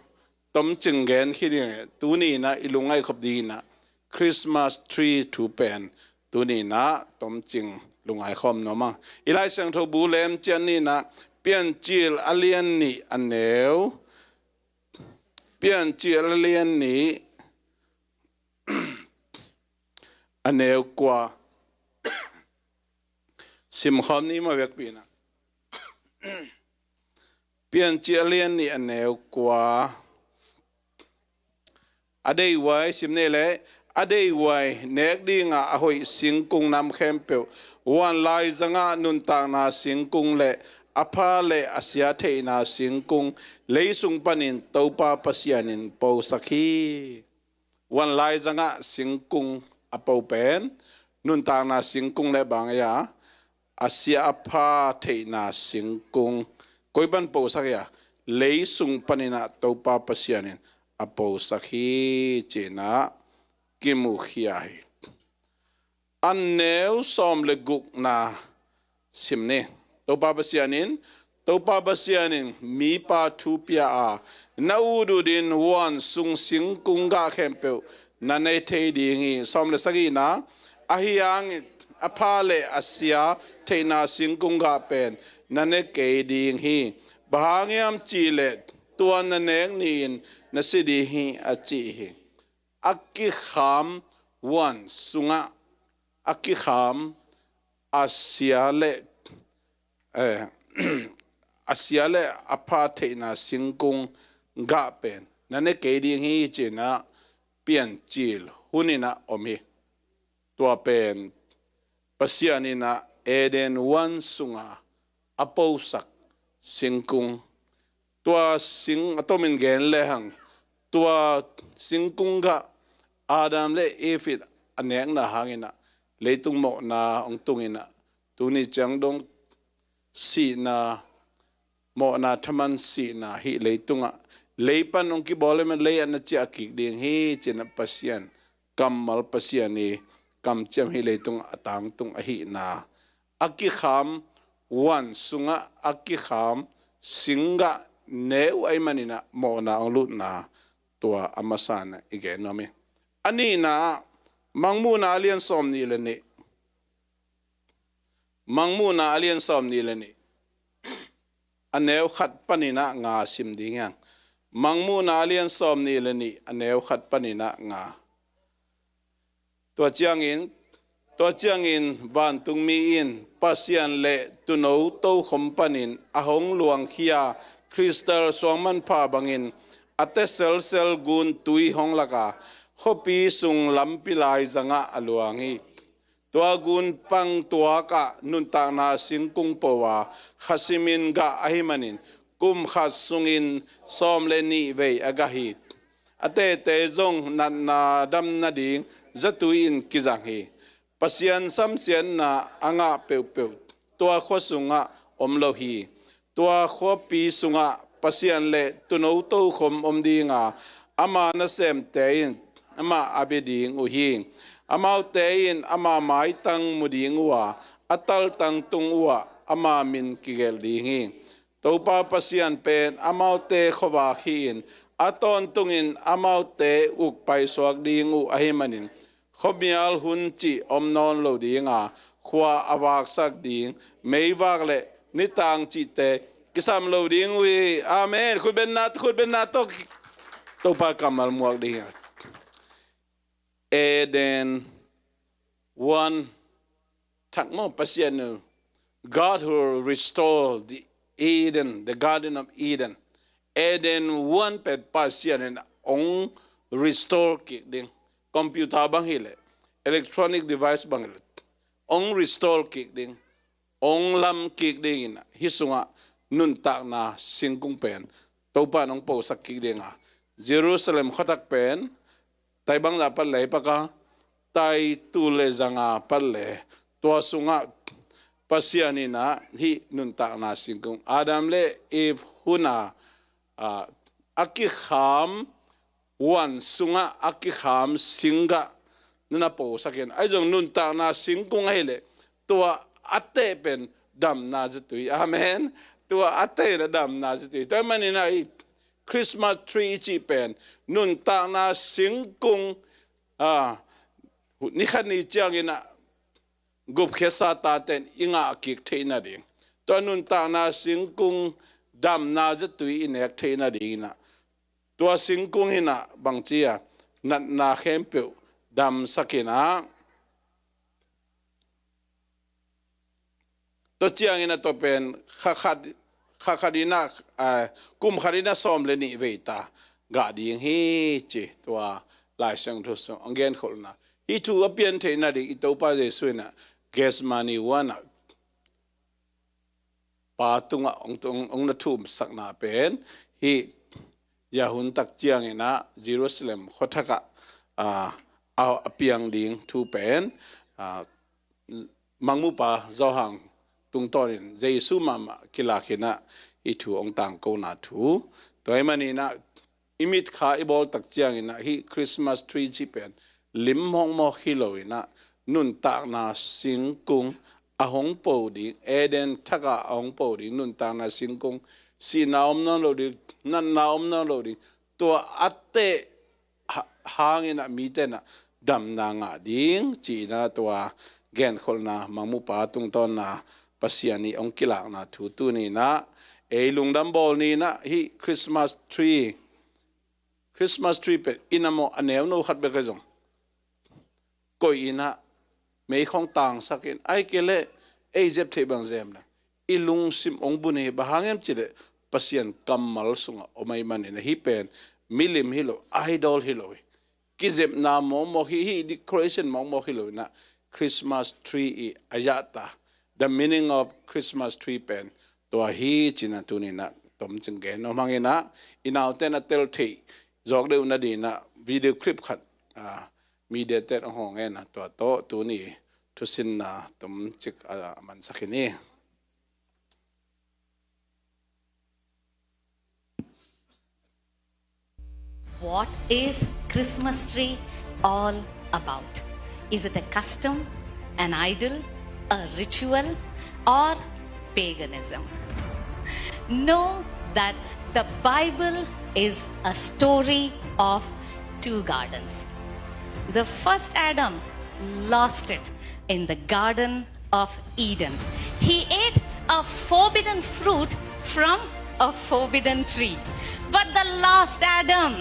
tomcing gen khit ding. Tuni in ah i lungngaih khop ding in ah Christmas tree thu pen tuni in ah tomcing lungngaih khawm nuam a. I Lai Siangtho bu lemcian ni in ah Piancil a lian nih a neu, Piancil a lian nih a neu kua simkhawm ni ma vekpi in ah Piancil a lian nih a neu kua. A deihhuai sim ni leh, a deihhuai nek dingah a hoih singkung nam khempeuh, huan laizangah nuntakna singkung le a pha le a sia theihna singkung leisung panin Topa Pasian in posak hi. Huan laizangah singkung a po pen nuntakna singkung le bang ei a, a sia a pha theihna singkung koi pan posak ei a, leisung panin ah Topa Pasian in a posak hi ci-in ah kimukhia hi. A neu sawm le gukna sim ni. Topa Pasian in, Topa Pasian in mipa thu pia a, na ut utin huan sung singkung gah khempeuh na ne thei ding hi. Sawm le sagihna, ahi hangin a pha le a sia theihna singkung gah pen na ne kei ding hi. Bang hang hiam cih leh tua na nek ni-in na si ding hi, a ci hi. A kikham huan sungah a kikham a sia le, eh, a sia le a pha theihna singkung gah pen na ne kei ding hi ci-in ah Piancil hun in ah om hi. Tua pen Pasian in ah Eden huan sunga a posak singkung. Tua sing a tomin gen lehang, tua singkung gah Adam le Eve in a nekna hangin ah leitung mawhna hong tung in ah, tuni ciang dong sihna, mawhna thaman sihna hih leitungah lei pan hong kibawl leh lei ah na ciah kik ding hi ci-in ah Pasian kammal, Pasian i kamciam hih leitungah a tangtung ahihna. A kikham huan sungah a kikham sing gah ne uh ahih manin ah mawhna hong lutna, tua a masa in ah i gen nuam hi. A nihna ah Mangmuhna a lian sawm nih le nih. Mangmuhna a lian sawm nih le nih, a neu khat panin ah nga sim ding hi hang. Mangmuhna a lian sawm nih le nih, a neu khat panin ah nga. Tua ciangin, tua ciangin vantungmi in Pasian le Tuuno tokhom panin a hong luangkhia kristal suang manpha bangin a te selsel gun tui hong lak a, khuapi sung lampi laizangah a luang hi. Tua gun pang tuakah nuntakna singkung po a, kha simin gah ahih manin kum khat sungin sawm le nih vei a gah hi. A tete zong natna dam nading zatui in kizang hi. Pasian samsiatna a ngah peuhpeuh tua khua sungah om lo hi. Tua khuapi sungah Pasian le Tuuno tokhom om ding a, ama nasemte in amah a bia ding uh hi. Amaute in ama maitang mu ding uh a, a taltang tung uhah ama min kigelh ding hi. Topa Pasian pen amaute khuavak hi-in, a tawntungin amaute uk paisuak ding uh ahih manin, khuamial hun cih om nawn lo ding a, khua a vaksak ding, meivak le nitang cihte kisam lo ding uh hi. Amen. Khutbenna, khutbenna tawh Topa kammal muak ding hi. Eden huan thak maw, Pasian in, God will restore the Eden, the Garden of Eden. Eden huan pen Pasian in hong restore kik ding. Computer bang hileh, electronic device bang hileh, hong restore kik ding, hong lam kik dingin, hih sungah nuntakna singkung pen Topa in hong posak kik ding a, Jerusalem khuatak pen tai bangzah pat le hi paka, tai tul le zanga pat le, tua sungah Pasian in ah hih nuntakna singkung, Adam le Eve hun a, a, a kikham, huan sungah a kikham singgah na na posak in, ahi zong nuntakna singkung ahih leh tua a teh pen damna zatui. Amen. Tua a teh na damna zatui. Tua manin ah hih Christmas tree i cih pen nuntakna singkung, a, nikhat ni ciangin ah gupkhiatsa taten i ngah kik theih nading, tua nuntakna singkung damna zatui i nek theih nadingin ah, tua singkung in ah bangci a, natna khempeuh damsak in ah, tua ciangin ah tua pen kha khat, kha khat in ah, a, kum khat in ah sawm le nih vei ta gah ding hi ci, tua Lai Siangtho sung hong genkholhna. Hih thu a pian theih nading i Topa Jesu in ah Gethsemane huan ah Pa tungah hong, hong, hong na thumsakna pen hih zia hun tak ciangin ah Jerusalem khuathak ah, a, a, a piang ding thu pen, a, Mangmupa Johan tungtawnin Jesu mahmah kilak in ah hih thu hong tangkona thu. Tua ahih manin ah i mitkha i bawl tak ciangin ah hih Christmas tree cih pen lim mawkmawk hi lo in ah, nuntakna singkung a hong po ding, Eden thak ah a hong po ding nuntakna singkung, sihna om nawn lo ding, natna om nawn lo ding, tua a teh ha-, hangin ah mite in ah damna ngah ding ci-in ah tua genkholhna, Mangmupa tungtawnna, Pasian ii hong kilakna thu tuni in ah ei lungdam bawl ni in ah hih Christmas tree, Christmas tree pen inn ah maw, a neuno khat bek ahi zong koih in ah, mei khawng tangsak in, ahih kei leh ei zep theih bang zem in ah, i lungsim hong bun hi. Bang hang hiam cih leh Pasian kammal sungah om ahih manin ah. Hih pen milim hi lo, idol hi lo hi. Kizepna mawkmawk hi, hih decoration mawkmawk hi lo in ah, Christmas tree ii a zahtak, the meaning of Christmas tree pen tua hi ci-in ah tuni in ah tomcik gen nuam hang in ah, i naute in ah tel theih zawk deuh nading in ah video clip khat, a, media te in ah hong hawng in ah, tua tawh tuni thusinna tomcik, a, a mansak hi ni. What is Christmas tree all about? Is it a custom, an idol, a ritual, or paganism? Know that the Bible is a story of two gardens. The first Adam lost it in the Garden of Eden. He ate a forbidden fruit from a forbidden tree. But the last Adam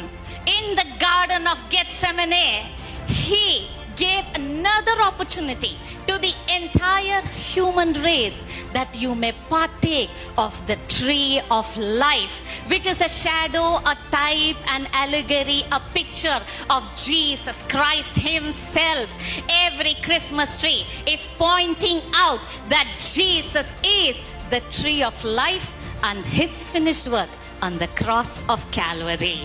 in the Garden of Gethsemane, he gave another opportunity to the entire human race that you may partake of the tree of life, which is a shadow, a type, an allegory, a picture of Jesus Christ himself. Every Christmas tree is pointing out that Jesus is the tree of life and his finished work on the cross of Calvary.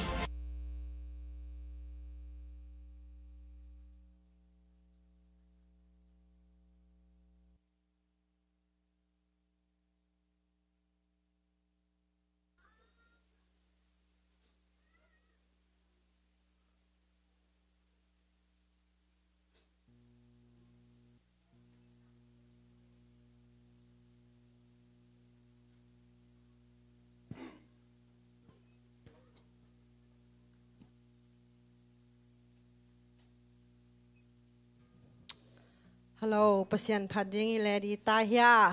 Hello, Pasian phat ding i le di ta hia?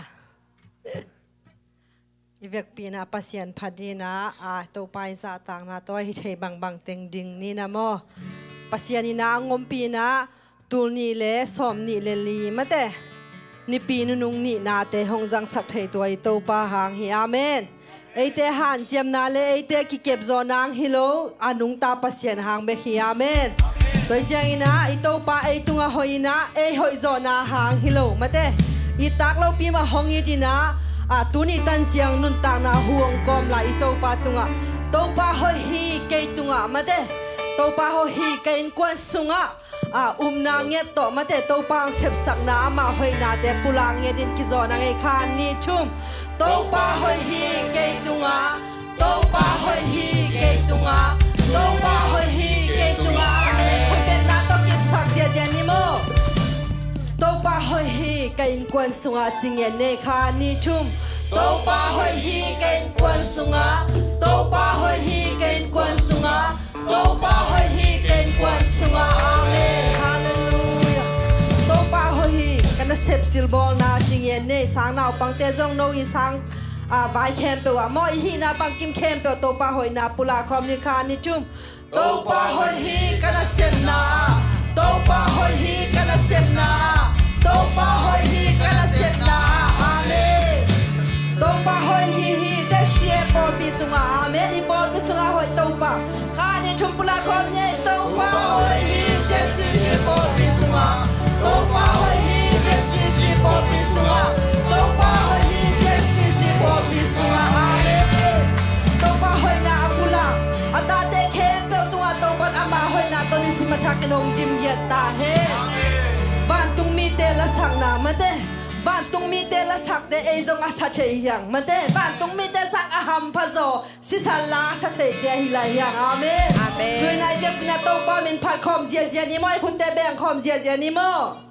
I vekpi in ah Pasian phat ding in ah, a, Topa i zahtakna tawh hi thei bangbang teng ding ni in ah maw. Pasian in ah a hong ompih in ah tul nih le sawm nih le li mate, Nipi nunung nihnate hong zangsak thei tua i Topa hang hi. Amen. Eite hanciamna le eite kikepzawhna hang hi lo, a nungta Pasian hang bek hi. Amen. Tua hi ciangin ah i Topa ei tungah hoih in ah, ei hoihzawhna hang hi lo mate, i tak lopi mah hong it in ah, a, tuni tan ciang nuntakna hu hong kawm lai i Topa tungah, Topa hoih hi kei tungah mate, Topa hoih hi ka innkuan sungah, a, upna ngiat tawh mate, Topa hong sepsakna, amah hoihnate pulak ngiat in kizawhna ngei kha ni. Thum. Topa hoih hi kei tungah, Topa hoih hi kei tungah, Topa hoih hi kei tungah. Amen. Khut betna tawh kipsak ziazia ni maw. Topa hoih hi ka innkuan sungah ci ngiat ni. Khat, nih, thum. Topa hoih hi ka innkuan sungah, Topa hoih hi ka Topa hoih hi ka innkuan sungah. Amen. Halleluiah. Topa hoih hi. Ka nasep silbawlna ci ngen ni. Sang naupangte zong no i sang, a, vai khempeuh ah maw, i hihna bangkim khempeuh Topa hoihna pulak khawm ni. Khat, nih, thum. Topa hoih hi ka nasepna ah. Topa hoih hi ka nasepna ah. Topa hoih hi ka nasepna ah. Amen. Topa hoih hi hi, Z C A pawlpi sungah. Amen. I pawlpi sungah hoih Topa. Khat, nih, thum, pulak khawm ni. Topa hoih hi Z C C pawlpi sungah. Topa hoih hi Z C C pawlpi sungah. Topa hoih hi Z C C pawlpi sungah. Amen. Topa hoihna a pulak a tate khempeuh tungah Topa'n ama hoihna tawh nisim a thakin hong dim ngiat ta hen. Vantung mite lasakna mate, vantung mite lasakte ei zong a sa thei hi hang mate. Vantung mite sang a hampha zaw sisan la a sa theite ahi lai hi hang. Amen. Amen. Tu-in ah i biakinn ah Topa min phat khawm ziazia ni maw, i khutte beng khawm ziazia ni maw.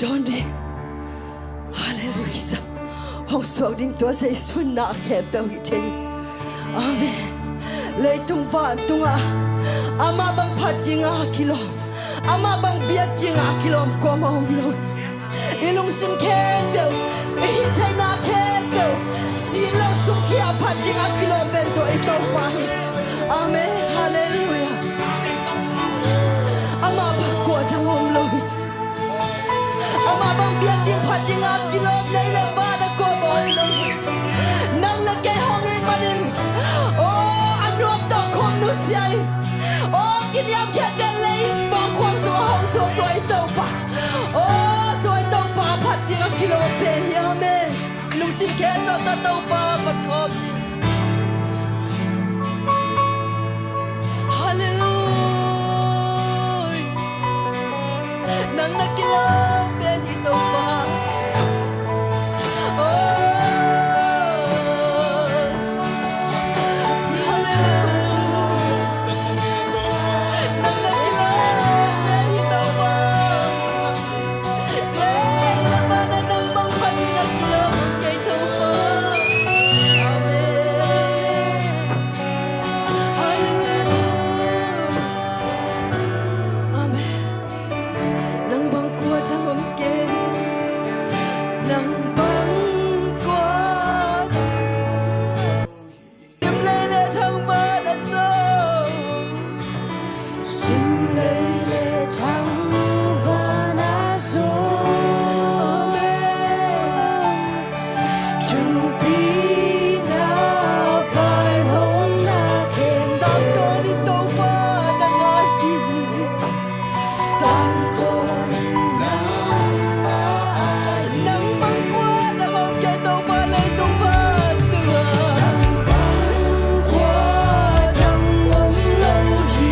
Dawn ding. Halleluiah. Hong suak ding tua Jesu in na khempeuh hi thei. Amen. Leitung vantungah amah bang phat dinga kilawm, amah bang biak dinga kilawm kuamah om lo. I lungsim khempeuh, i hih theihna khempeuh, sin lo sukkhia phat dinga kilawm pen tua i Topa hi. Amen. Halleluiah. Amah bang kua dang om lo hi. Amah bang biak ding phat dinga kilawm lei le van a kua bang om lo hi. Nang le kei hong it manin, aw, a nuam tawh khum nusia hi. Aw, kiniamkhiat pen lei bang khuang sungah hong suak tua i Topa. Aw, tua i Topa phat dinga kilawm pen hi. Amen. Lungsim khempeuh tawh Topa phat khawm ni. Halleluiah. Nang na kilawm pen hi Topa. Oh. Halleluiah. Nang na kilawm pen hi Topa. Sim lei le thangvana zo. Sim lei le thangvana zo. Amen. Thupi na vaihawmna khen. Tangtawn in Topa na ngai hi. Tangtawn in nang bang kua dang om kei Topa leitung vantungah. Nang bang kua dang om lo hi.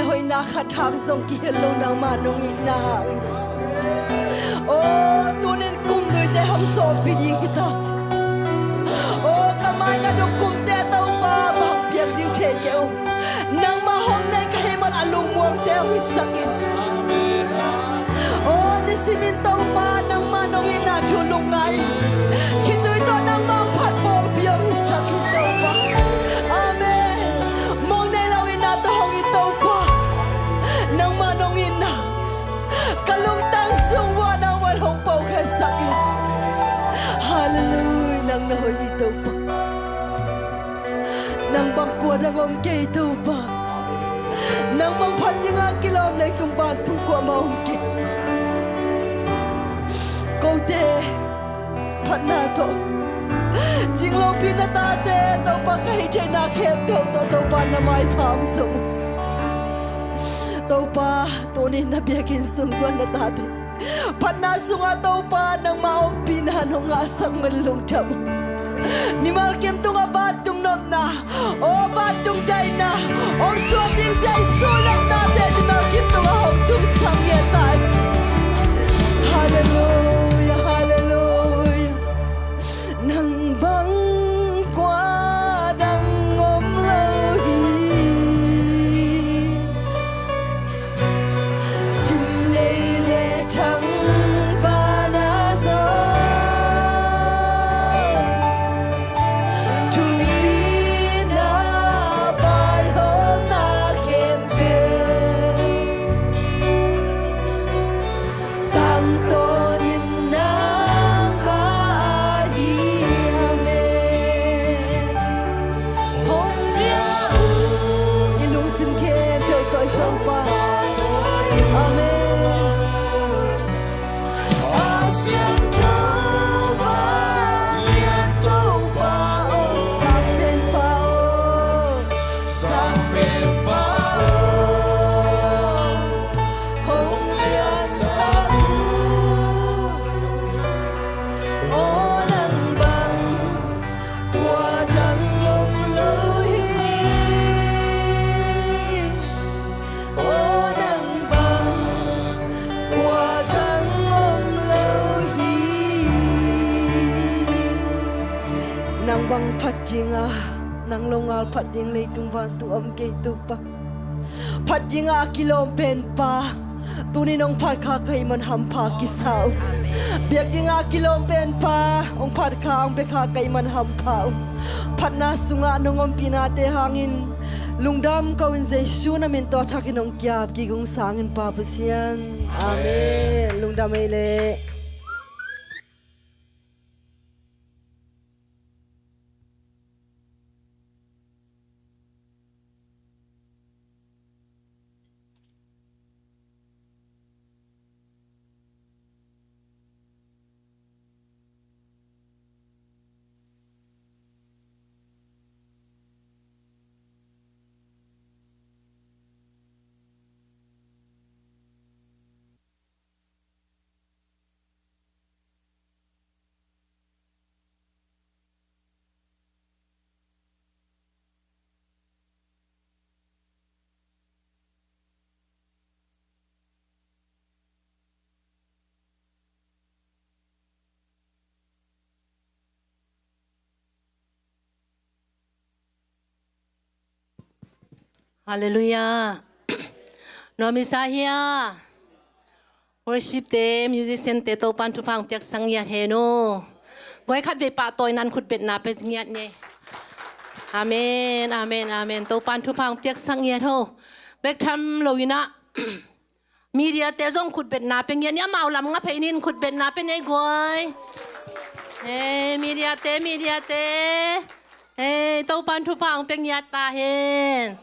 hoihna khat hang zong kihel lo nangmah nong itna hangin. Aw, tunin kum nuite hong sawmpi ding hi ta ci. Aw, ka mai ka duk kumte Topa bang piak ding thei kei uh. Nangmah hong nei ka hih man a lungmuangte hong hisak in. Aw, nisimin Topa nangmah nong itna thu lungngai in. Khitui tawh nangmah hong phat pawlpi hong hisak in Topa. Amen. Mong nei lo itna tawh hong it Topa. Nangmah nong itna ka lungtang sung uah nangmah hong pawlkhiatsak in. Hallelujah, nang na hoih hi Topa. Nang bang kua dang om kei Topa. Nang bang phat dinga kilawm leitung vantung kuamah om kei. Kote phatna tawh, cinglopi na tate Topa ka hih theihna khempeuh tawh Topa na maipha hong zong. Topa, tuni na biakinn sung zuan na tate phatna sungah Topa nangmah ompihna nong ngahsak man lungdam. Mimal kim tungah vantung nopna, aw vantung daihna hong suak ding Jesu nopnate mimal kim tungah hong tungsak ngiat ta in. Hallelujah, hallelujah. Nang bang kua dang om lo hi. Sim lei le thangvana zong thupina vaihawmna khempeuh tangtawnin nangmah ahi. Amen. Hong bia uh i lungsim khempeuh tawh i Topa. Amen. A siangtho vanglian Topa aw, Sangpenpa aw, Sangpenpa aw, hong liansak uh. Aw nang bang kua dang om lo hi. Aw nang bang kua dang om lo hi. Nang bang phat dinga, nang longal phat ding leitung vantung om kei Topa. Phat dinga a kilawm penpa, tuni nong phat kha ka hih man hampha kisa uh. Biak dinga a kilawm penpa hong phat kha, hong bia kha ka hih man hampha uh. Phatna sungah nong ompihnate hangin lungdam ko in Jesu na min tawh a thakin hong kiap kik ung sangin Pa Pasian. Amen. Lungdam ei leh. Halleluiah. Nuam i sa hia? Worship te, musician te, Topan thupha hong piaksak ngiat hen aw. Guai, khatvei pahtawi nan khutbetna pia ngiat ni. Amen, amen, amen. Topan thupha hong piaksak ngiat aw. Bek tham lo in ah. Media te zong khutbetna pia ngiat ni, amau lam nga phei nin khutbetna pia ni guai. Hei, media te, media te. Hei, Topan thupha hong pia ngiat ta hen.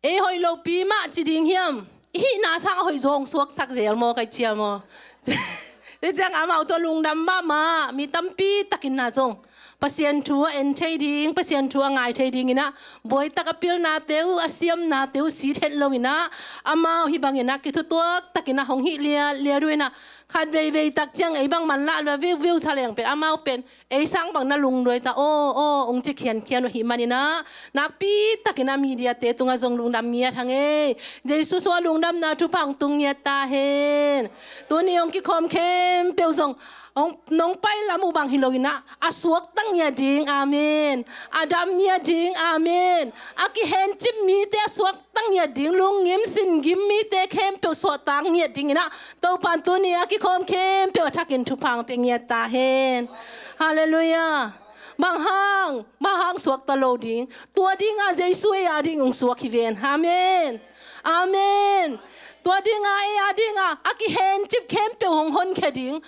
Ei hoih lopi mah ci ding hiam? I hihna sang a hoih zaw hong suaksak zel maw, kai cia maw? Te ciang amau tawh lungdam mahmah, mi tampi takin na zong Pasian thu a en thei ding, Pasian thu a ngai thei ding in ah, buaitak a pilnate uh, a siamnate uh sit het lo in ah, amau hih bangin ah kithutuak takin ah hong hih liatliat uh in ah, Khat veivei tak ciang ei bang manlah lua viuviu sa leng pen amau pen ei sang bang na lungduai ta aw aw ong ci khiankhian uh ahih manin ah, nakpi takin ah mediate tungah zong lungdam ngiat hang ei. Jesu suah lungdamna thupha hong tung ngiat ta hen. Tuni hong kikhawm khempeuh zong hong, nong pai lam uh bang hi lo in ah, a suakta ngiat ding, amen. A dam ngiat ding, amen. A kihencip mite a suak ta ngiat ding, lunggim singgim mite khempeuh suahtak ngiat dingin ah, Topa'n tuni a kikhawm khempeuh a thakin thupha hong pia ngiat ta hen. Halleluiah. Bang hang, bang hang suakta lo ding? Tua dingah Jesu ei a ding hong suak hi ven. Amen. Amen. Tua dingah ei a dingah a kihencip khempeuh hong honkhia ding.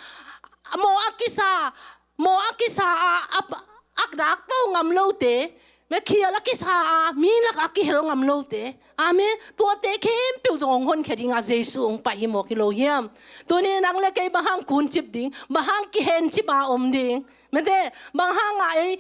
Mawh a kisa, mawh a kisa a, a, a dak to ngam lote, mekhial a kisa a, mi lak a kihel ngam lote. Amen. Tuate khempeuh zong hong honkhia dingah Jesu hong pai hi mawk hi lo hiam? Tuni nang le kei bang hang kuncip ding, bang hang kihencip a om ding? Mete, bang hang a ei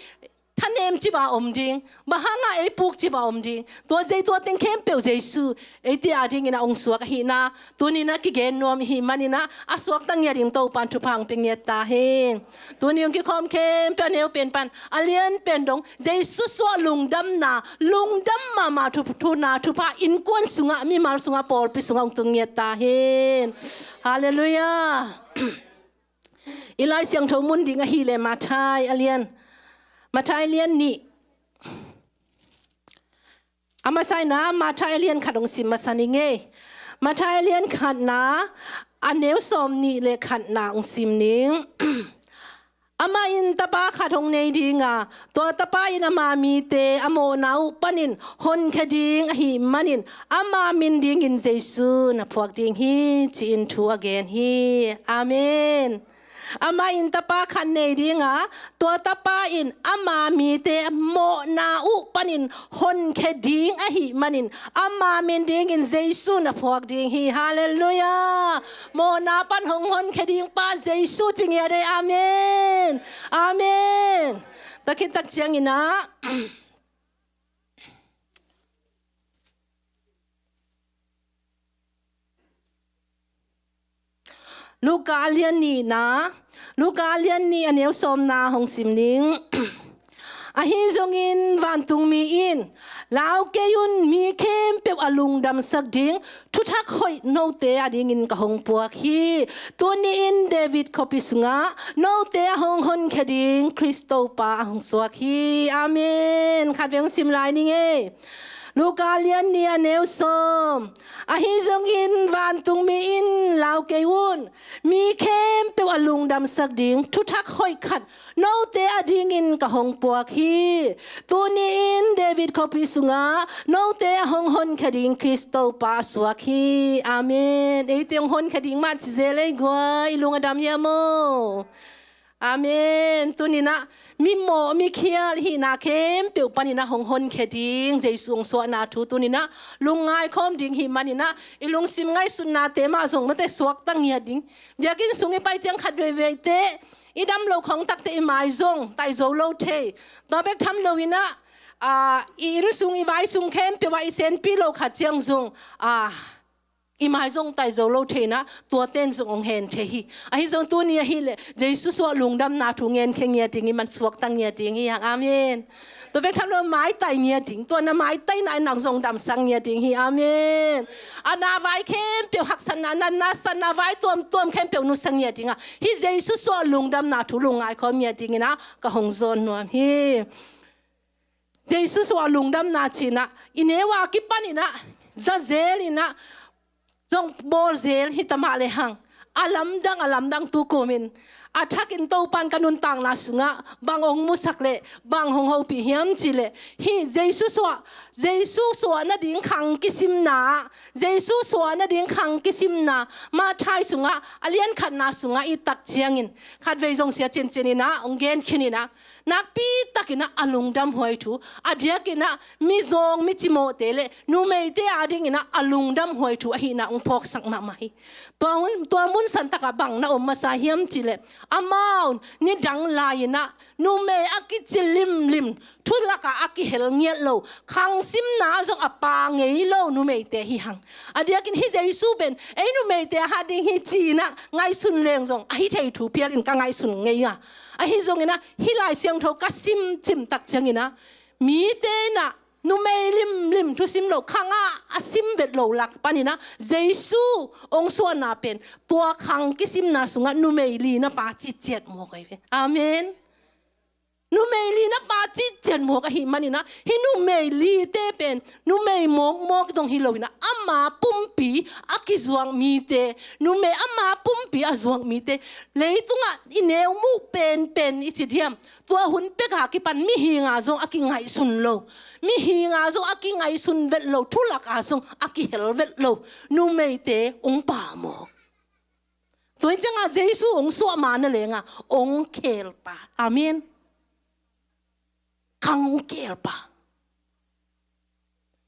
thanemcip a om ding, bang hang a ei pukcip a om ding? Tua zei tua teng khempeuh Jesu eite a dingin ah hong suak ahihna tuni-in ah kigen nuam i hih manin ah, a suakta ngiat ding Topa'n thupha hong pia ngiat ta hen. Tuni hong kikhawm khempeuh a neu pen pan a lian pen dong Jesu suah lungdamna, lungdam mahmah thu, thuna thupha innkuan sungah, mimal sungah, pawlpi sungah hong tung ngiat ta hen. Halleluiah. I Lai Siangtho mun ding ahih leh Matthai a lian, Matthai lian nih. A masa in ah Matthai a lian khat hong sim masa ning ei. Matthai a lian khatna a neu sawmnih le khatna hong sim ning. Amah in tapa khat hong nei ding a, tua tapa in ama mite a mawhna uh panin honkhia ding ahih manin ama min dingin Jesu na phuak ding hi, ci-in thu a gen hi. Amen. Amah in tapa khat nei ding a, tua tapa in ama mite mawhna uh panin honkhia ding ahih manin ama min dingin Jesu na phuak ding hi. Halleluiah. Mawhna pan hong honkhia ding pa Jesu ci ngiat ei. Amen. Amen. Tua khit tak ciangin ah Luka a lian nihna, Luka a lian nih a neu sawmna hong sim ning. Ahi zongin vantungmi in, "Lau kei un, mi khempeuh a lungdamsak ding thuthak hoih note a dingin ka hong puak hi. Tuni-in David khuapi sungah note a hong honkhia ding Khrist Topa a hong suak hi." Amen. Khat vei hong sim lai ning ei. Luka lian nih a neu sawm. Ahi zongin vantungmi in, "Lau kei un, mi khempeuh a lungdamsak ding thuthak hoih khat note a dingin ka hong puak hi. Tuni-in David khuapi sungah note a hong honkhia ding Khrist Topa a suak hi." Amen. Eite hong honkhia ding mah ci zel ei guai, i lung a dam hiam aw? Amen. Tuni-in ah mi mawh mi khial hihna khempeuh panin ah hong honkhia ding Jesu hong suahna thu tuni-in ah lungngai khawm ding hih manin ah, i lungsim ngaihsutnate mah zong mate suakta ngiat ding. Biakinn sung i pai ciang khat veiveite i dam lo khawng takte i mai zong tai zo lo thei. Tua bek tham loin ah, ah, i inn sung i vai sung khempeuh ah i senpi lo khat ciang zong, ah, i mai zong tai zo lo thei-in ah, tuate in zong hong hen thei hi. Ahi zong tuni ahih leh Jesu suah lungdamna thu ngen khia ngiat ding, i man suakta ngiat ding hi hang. Amen. Tua bek tham lo maitai ngiat ding, tua na maitaina in nang zong damsak ngiat ding hi. Amen. A na vai khempeuh haksatna, natna satna vai tuamtuam khempeuh nusia ngiat ding a, hih Jesu suah lungdamna thu lungngai khawm ngiat dingin ah ka hong zawn nuam hi. Jesu suah lungdamna cih in ah i neu a kipanin ah za zelin ah zong bawl zel hi ta mah lehang, a lamdang, a lamdang tu kumin a thakin Topa'n ka nuntakna sungah bang hong musak leh bang hong hopih hiam cih leh, hih Jesu suah, Jesu suah nading khang kisimna, Jesu suah nading khang kisimna Matthai sungah a lian khatna sungah i tak ciangin khat vei zong sia cincin in ah hong gen khin in ah, nakpi takin ah a lungdam huai thu, a diakin ah mizawng mi cimawhte le numeite a dingin ah a lungdam huai thu ahihna hong phawksak mahmah hi. Tua hun, tua mun santak ah bang na om masa hiam cih leh, Amau nidang lai-in ah numei a kici limlim, thu lakah a kihel ngiat lo, khang simna zong a pha ngei lo numeite hi hang. A diakin hih Jesu pen ei numeite a hat ding hi ci-in ah ngaihsun leng zong a hi thei thu phial in ka ngaihsun ngei a. Ahi zongin ah hih Lai Siangtho ka simsim tak ciangin ah mite in ah numei limlim thusim lo, khang ah a sim vet lo lak panin ah Jesu hong suahna pen tua khang kisimna sungah numei li na pha citciat mawk ahi ve. Amen. Numei li na pha citciat mawk ahih manin ah hih numei lite pen numei mawkmawk zong hi loin ah ama pumpi a kizuak mite, numei ama pumpi a zuak mite, leitungah i neu muh penpen i ci diam, tua hun pek a kipan mihing a zong a kingaihsun lo, mihing a zong a kingaihsun vet lo, thu lak a zong a kihel vet lo numeite hong pha mawk. Tua hi ciangah Jesu hong suah ma na lengah hong khel pha. Amen. Khang hong khel pha.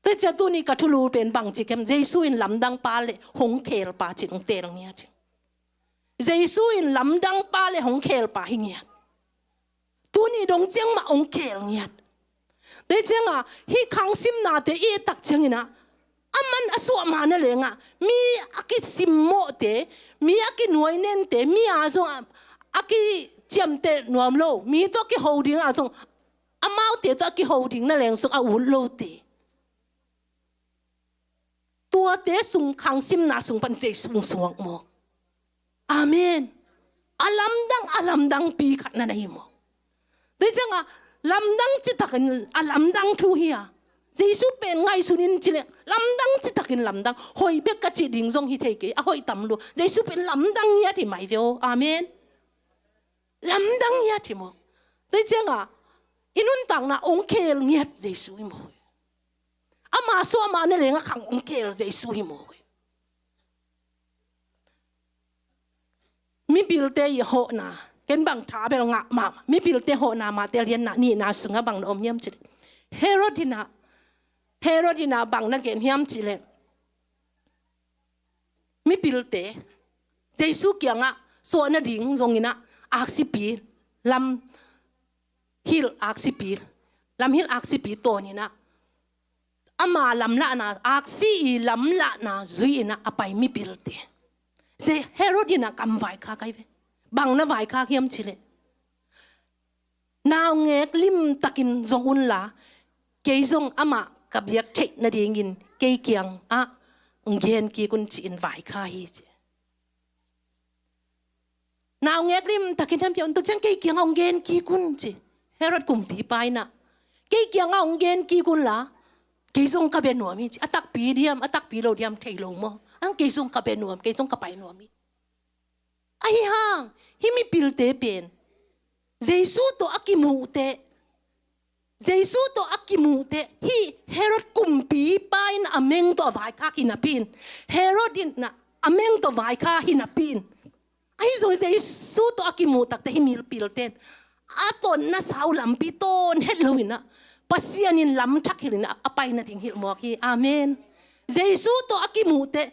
Tua hi ciang tuni ka thulu pen bangci kem, Jesu in lamdang pha le hong khel pha cih hong teel ngiat hi. Jesu in lamdang pha le hong khel pha hi ngiat. Tuni dong ciang mah hong khel ngiat. Tua hi ciangah hih khang simnate i et tak ciangin ah aman a suah ma na lengah mi a kisimmawhte, mi a kinuainente, mi a zong a, a kiciamteh nuam lo, mi tawh a kiho ding a zong, amaute tawh a kiho ding na leng zong a ut lote, tuate sung khang simna sung pan Jesu hong suak mawk. Amen. A lamdang, a lamdangpi khat na na hi mawk. Tua hi ciangah lamdang citakin a lamdang thu hi a. Jesu pen ngaihsun in ci leh lamdang citakin lamdang. Hoih bek ka cih ding zong hi thei kei, a hoih tam lua. Jesu pen lamdang ngiat hi mai ve aw. Amen. Lamdang ngiat hi mawk. Tua hi ciangah i nuntakna hong khel ngiat Jesu hi mawk. Ama suah ma na lengah khang hong khel Jesu hi mawk. Mipilte i hawhna, ken bang tha bel ngah mahmah. Mipilte hawhna Mate lianna nihna sungah bang na om hiam cih leh, Herod in ah, Herod in ah bang na gen hiam cih leh, mipilte Jesu kiangah suah nading zongin ah aksipi, lamhilh aksipi, lamhilh aksipi tawnin ah ama lamlahna, aksi i lamlahna zui-in ah a pai mipilte. Herod in ah kam vaikhak ahi ve. Bang na vaikhak hiam cih leh, naungek limtakin zong unla, kei zong amah ka biak theih nadingin kei kiangah hong gen kik un ci-in vaikhak hi ci. Naungek limtakin hong pia un, tua ciang kei kiangah hong gen kik un ci. Herod kumpipa in ah kei kiangah hong gen kik unla, kei zong ka bia nuam hi ci. A takpi diam, a takpi lo diam thei lo maw. Ang kei zong ka bia nuam, kei zong ka pai nuam hi. Ahi hang hih mipilte pen Jesu tawh a kimuh teh, Jesu tawh a kimuh teh, hih Herod kumpipa in a meng tawh a vaikhak hi napi in, Herod in a meng tawh vaikhak hi napi in, ahi zong Jesu tawh a kimuh tak teh hih mipilte in a tonna sau lampi tawn het loin ah Pasian in lam thak hilhin ah a pai nading hilh mawk hi. Amen. Jesu tawh a kimuh teh,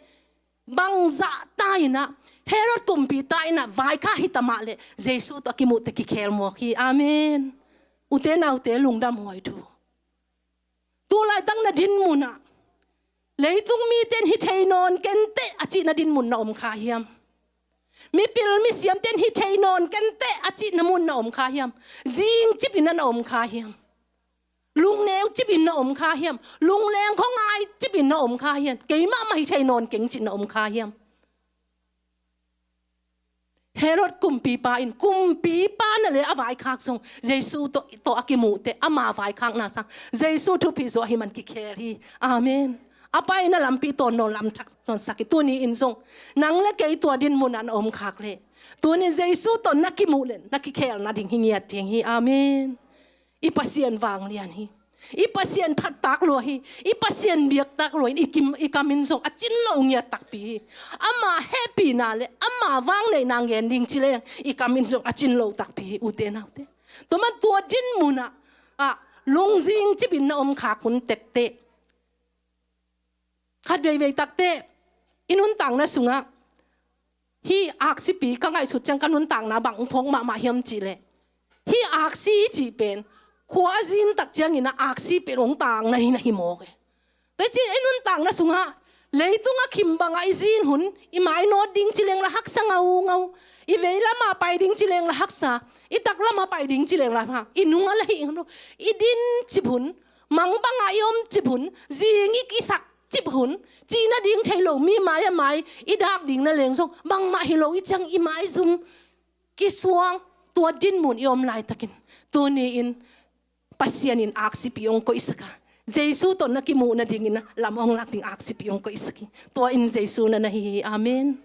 bangzah ta in ah, Herod kumpipa in ah vaikhak hi ta mah leh Jesu tawh a kimuh teh kikhel mawk hi. Amen. Ute naute, lungdam huai thu. Tu laitak na dinmun ah leitung mite in hi thei nawn ken teh a cih na dinmun na om kha hiam? Mipil misiamte in hi thei nawn ken teh a cih na mun na om kha hiam? Zingcip in ah na om kha hiam? Lungneu cip in na om kha hiam? Lungleng khuangai cip in na om kha hiam? Keimah mah hi thei nawn keng cih na om kha hiam? Herod kumpipa in, kumpipa na leh a vaikhak zong Jesu tawh, tawh a kimuh teh, ama vaikhakna sang Jesu thupi zaw ahih man kikhel hi. Amen. A paina lampi tawn nawn lam thak tawnsak hi. Tuni in zong nang le kei tua dinmun ah na om khak leh, tuni Jesu tawh na kimuh leh na kikhel nading hi ngiat ding hi. Amen. I Pasian vanglian hi. I Pasian phattak lua hi. I Pasian biaktak lua hi. I kim, i kam in zong a cin lo ngiat takpi hi. Ama hehpihna le ama vangneihna ngen ding ci leng i kam in zong a cin lo takpi hi, ute naute. Tua man tua dinmun ah, ah, lungzing cip in na om khak hun tek teh, khat veivei tak teh i nuntakna sungah Hih aksipi ka ngaihsut ciang ka nuntakna bang phawk mahmah hiam cih leh, hih aksi i cih pen khua a zin tak ciangin ah aksi pen hong tangna hi na hi mawk e. Tua hi ciang i nuntakna sungah leitung a khim bangah i zin hun, i mainawt ding ci leng la haksa ngaungau, i veilamah pai ding ci leng la haksa, i taklamah pai ding ci leng la hak, i nungah la hih ngam lo, i din cip hun, mang bangah i om cip hun, zing i kisak cip hun, cih nading thei lo, mi mai a mai i dak ding na leng zong bangmah hi lo i ciang i maizum kisuang, tua dinmun i om laitakin tuni-in Pasian in aksipi hong koihsak a, Jesu tawh na kimuh nadingin ah lam hong lak ding aksipi hong koihsak hi. Tua in Jesu na na hi hi. Amen.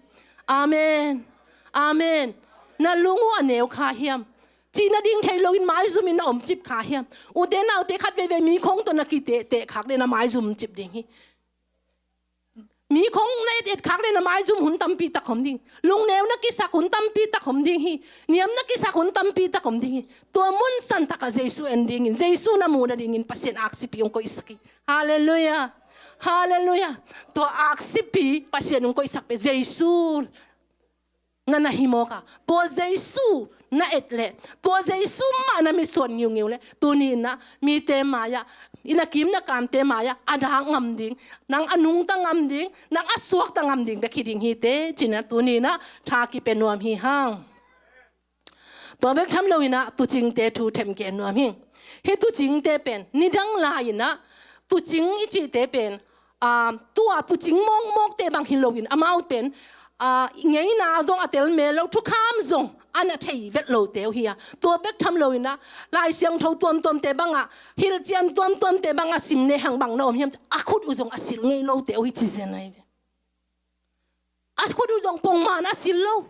Amen. Amen. Na lung uh a neu kha hiam? Cih nading thei loin maizumin na om cip kha hiam? Ute naute, khat veivei mi khong tawh na kiteh teh khak le na maizum cip ding hi. Mi khong na et et khak le na maizum hun tampi tak om ding. Lungneu na kisak hun tampi tak om ding hi. Niam na kisak hun tampi tak om ding hi. Tua mun san takah Jesu en dingin, Jesu na muh nadingin Pasian aksipi hong koihsak hi. Halleluiah. Halleluiah. Tua aksipi Pasian hong koihsak pen Jesu na na hi mawk a, tua Jesu na et leh, tua Jesu mah na mitsuan ngiungeu leh, tuni-in ah mite mai-ah, i na kim na kamte mai-ah a dak ngam ding, nang a nungta ngam ding, nang a suakta ngam ding bek hi ding hi teh ci-in ah tuni-in ah tha kipia nuam hi hang. Tua bek tham loin ah tuucingte thu themgen nuam hi. Hih tuucingte pen nidang lai-in ah tuucing i cihte pen, aa, tua tuucing mawkmawkte bang hi loin amau pen, aa, ngeina zong a tel mel lo, thukham zong a na thei vet lote uh hi a, tua bek tham loin ah Lai Siangtho tuamtuamte bangah, hilhcian tuamtuamte bangah sim lehang bang na om hiam, a khut uh zong a silh ngei lote uh hi ci zen ahi ve. A khut uh zong pongman a silh lo.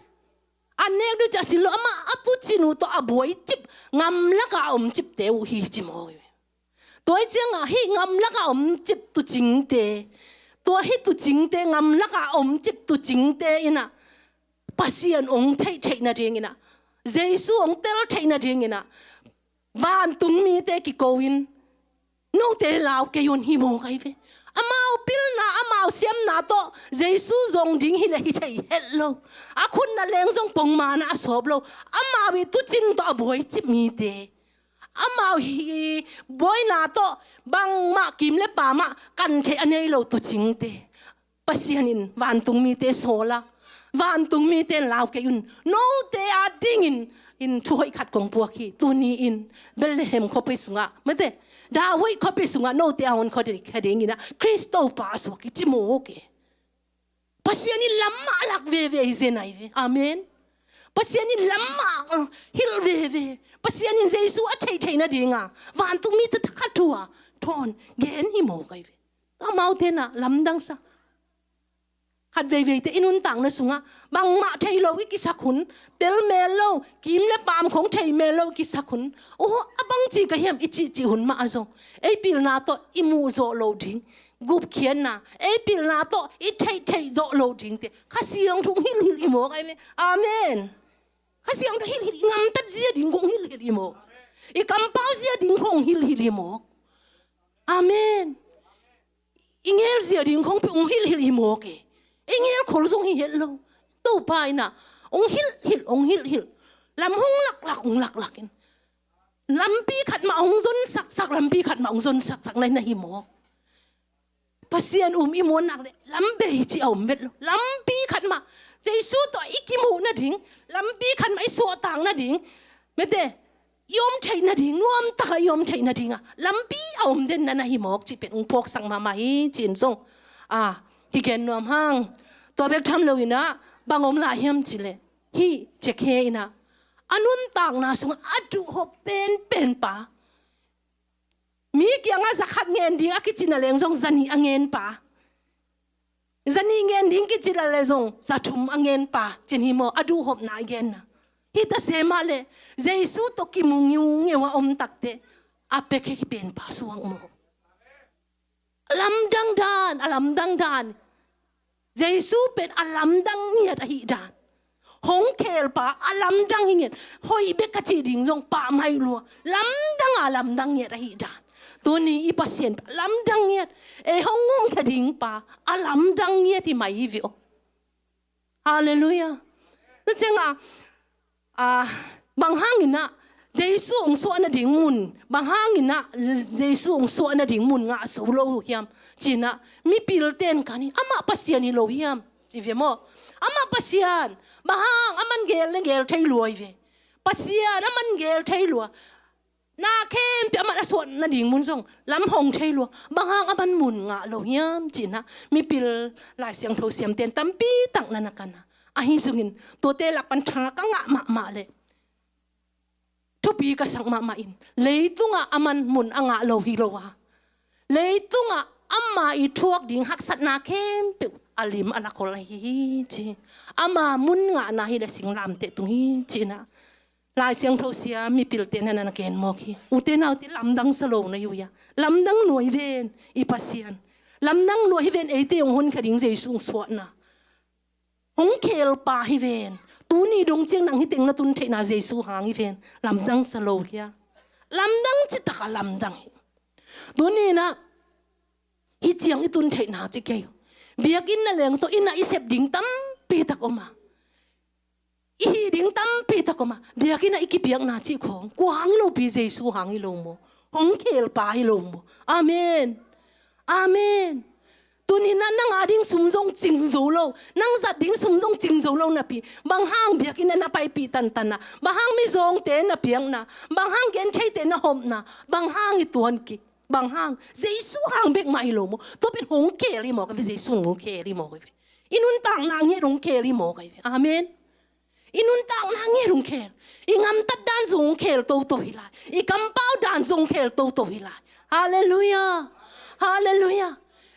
A nek ding uh ciang a silh lo. Amah a tuucin uh tawh a buai cip, ngamlakah a om cipte uh hi ci mawk hi. Tua hi ciangah hih ngamlakah a om cip tuucingte, tua hih tuucingte, ngamlakah a om cip tuucingte in ah Pasian hong theih theih nadingin ah, Jesu hong tel theih nadingin ah, vantung mite kiko-in, note lau kei un hi mawk ahi ve. Amau pilna, amau siamna tawh Jesu zong ding hi leh hi thei het lo. A khut na leng zong pongman ah a sawp lo. Amau i tuucin tawh a buai cip mite, amau i buaina tawh bangmah kim le pam ah kan theih a nei lo tuucingte Pasian in vantung mite sawl a, vantung mite in lau kei un, note adingin in thu hoih khat kong puak hi. Tuni-in Bethlehem khuapi sungah, mate, David khuapi sungah note a hong kho ding, kha dingin ah Khrist Topa a suak hi ci mawk e. Pasian in lam mah a lak veve hi zen ahi ve. Amen. Pasian in lam mah a hilh veve. Pasian in Jesu a theih theih nadinga vantung mite tawh khat thu a thawn gen hi mawk ahi ve. Amaute in ah lamdang sa. Khat veiveite i nuntakna sungah bangmah thei lo i kisak hun, tel mel lo, kim le pam khong thei mel lo i kisak hun, oh, a bangci ka hiam i cihcih hun mah ah zong, ei pilna tawh i muh zawh loh ding gupkhiatna, ei pilna tawh i theihtheih zawh loh dingte Kha Siangtho hong hilhhilh hi mawk ahi ve. Amen. Kha Siangtho hilhhilh, i gamtat zia ding khong hilhhilh hi mawk. I kampau zia ding khong hilhhilh hi mawk. Amen. I ngel zia ding khong pi hong hilhhilh hi mawk e. I ngel khol zong hi het lo. Topa in ah hong hilhhilh, hong hilhhilh. Lam hong laklak, hong laklak in, lampi khat mah hong zon saksak, lampi khat mah hong zon saksak na hi mawk. Pasian um i muan nak leh lam bei cih a om vet lo. Lampi khat mah, Jesu tawh i kimuh nading, lampi khat mah i suahtak nading, mate, i om theih nading, nuamtakah i om theih nadingah lampi a om den na na hi mawk cih pen hong phawksak mahmah hi ci-in zong, a, hi gen nuam hang. Tua bek tham loin ah bang om lai hiam cih leh, hih Zakhe in ah a nuntakna sungah a duhhop penpen pa, mi kiangah za khat ngen ding a kici na leng zong za nih a ngen pa, za nih ngen ding kici na leh zong za thum a ngen pa, ci-in hi maw, a duhhopna i genna. Hi ta se mah leh Jesu tawh kimu ngiungeu a om takteh a pekhe kipen pa suak maw. Lamdang dan, a lamdang dan. Jesu pen a lamdang ngiat ahih dan. Hong khel pa a lamdang hi ngiat. Hoih bek ka cih ding zong pammaih lua. Lamdang a lamdang ngiat ahih dan. Tuni i Pasian pen a lamdang ngiat. Ei hong ngumkhia ding pa a lamdang ngiat hi mai hi ve aw. Halleluiah. Tua ciangah, ah, bang hangin ah Jesu hong suah nading mun, bang hangin ah Jesu hong suah nading mun ngah zo lo uh hiam? Ci-in ah mipilte'n kan hi, amah Pasian hi lo hiam? Ci ve maw. Amah Pasian, bang hang, aman gel le gel thei lua hi ve. Pasian, aman gel thei lua. Na khempeuh aman a suah nading mun zong lam hong thei lua. Bang hang aman mun ngah lo hiam? Ci-in ah mipil Lai Siangtho siamte'n tampi tak na na kan a. Ahi zongin tuate lak pan thang a ka ngah mahmah leh thupi ka sak mahmah in, leitungah aman mun a ngah lo hi lo a, leitungah ama i thuak ding haksatna khempeuh a lim a lakhol ahi hi ci. Ama mun ngahna hi leh singlamteh tung hi ci-in ah Lai Siangtho sia mipilte'n na na gen mawk hi. Ute naute, lamdang sa lo na hi uh hia? Lamdang nuai ven i Pasian. Lamdang nuai hi ven eite hong honkhia ding Jesu hong suahna. Hong khelpa hi ven. Tuni dong ciang nang hih teng na tun theihna Jesu hang hi ven. Lamdang sa lo hia? Lamdang citak a lamdang hi. Tuni-in ah hih ciang i tun theihna ci kei. Biakinn na leng zong inn ah i sep ding tampi tak om a, i hih ding tampi tak om a, biakinn ah i kipiakna cih khawng kua hang hi lopi, Jesu hang hi lo maw? Hong khelpa hi lo maw? Amen. Amen. Tuni-in ah nang a ding sum zong cing zo lo, nang zat ding sum zong cing zo lo napi, bang hang biakinn ah na paipih tantan a, bang hang mizawngte na piakna, bang hang gentheite na hopna, bang hang i tuan kik, bang hang? Jesu hang bek mah hi lo maw? Tua pen hong khel hi mawk ahi ve, Jesu hong khel hi mawk ahi ve. I nuntakna ngiat hong khel hi mawk ahi ve. Amen. I nuntakna ngiat hong khel. I gamtat dan zong hong khel toto hi lai. I kampau dan zong hong khel toto hi lai. Halleluiah. Halleluiah.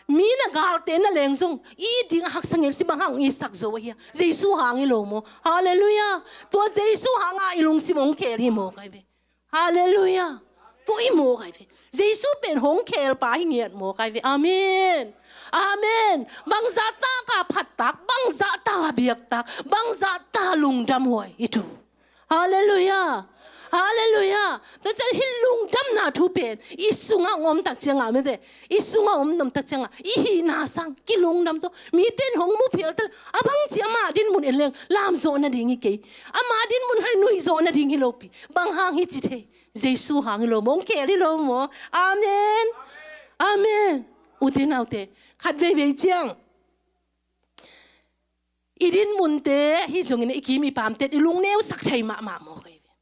Mi na galte na leng zong it ding a haksa ngelsi, bang hang it sak zo ahi a? Jesu hang hi lo maw? Halleluiah. Tua Jesu hang a i lungsim hong khel hi mawk ahi ve. Halleluiah. Tua i mawk ahi ve. Jesu pen hong khelpa hi ngiat mawk ahi ve. Amen. Amen. Bangzah tak a phattak, bangzah tak a biaktak, bangzah tak a lungdamhuai i tu. Halleluiah. Halleluiah. Tua ciang hih lungdamna thu pen i sungah hong om tak ciangah, mite, i sungah om nam tak ciangah i hihna sang kilungdam zaw. Mite'n hong mu phial ta leh, a bang ci ama dinmun en leng lamzawh nading hi kei. Ama dinmun hai nuihzawh nading hi lopi. Bang hang hi ci thei? Jesu hang hi lo maw? Hong khel hi lo maw? Amen. Amen. Ute naute, khat veivei ciang i dinmunte ahi zongin i kim i pamte i lungneusak thei mahmah mawk ahi ve.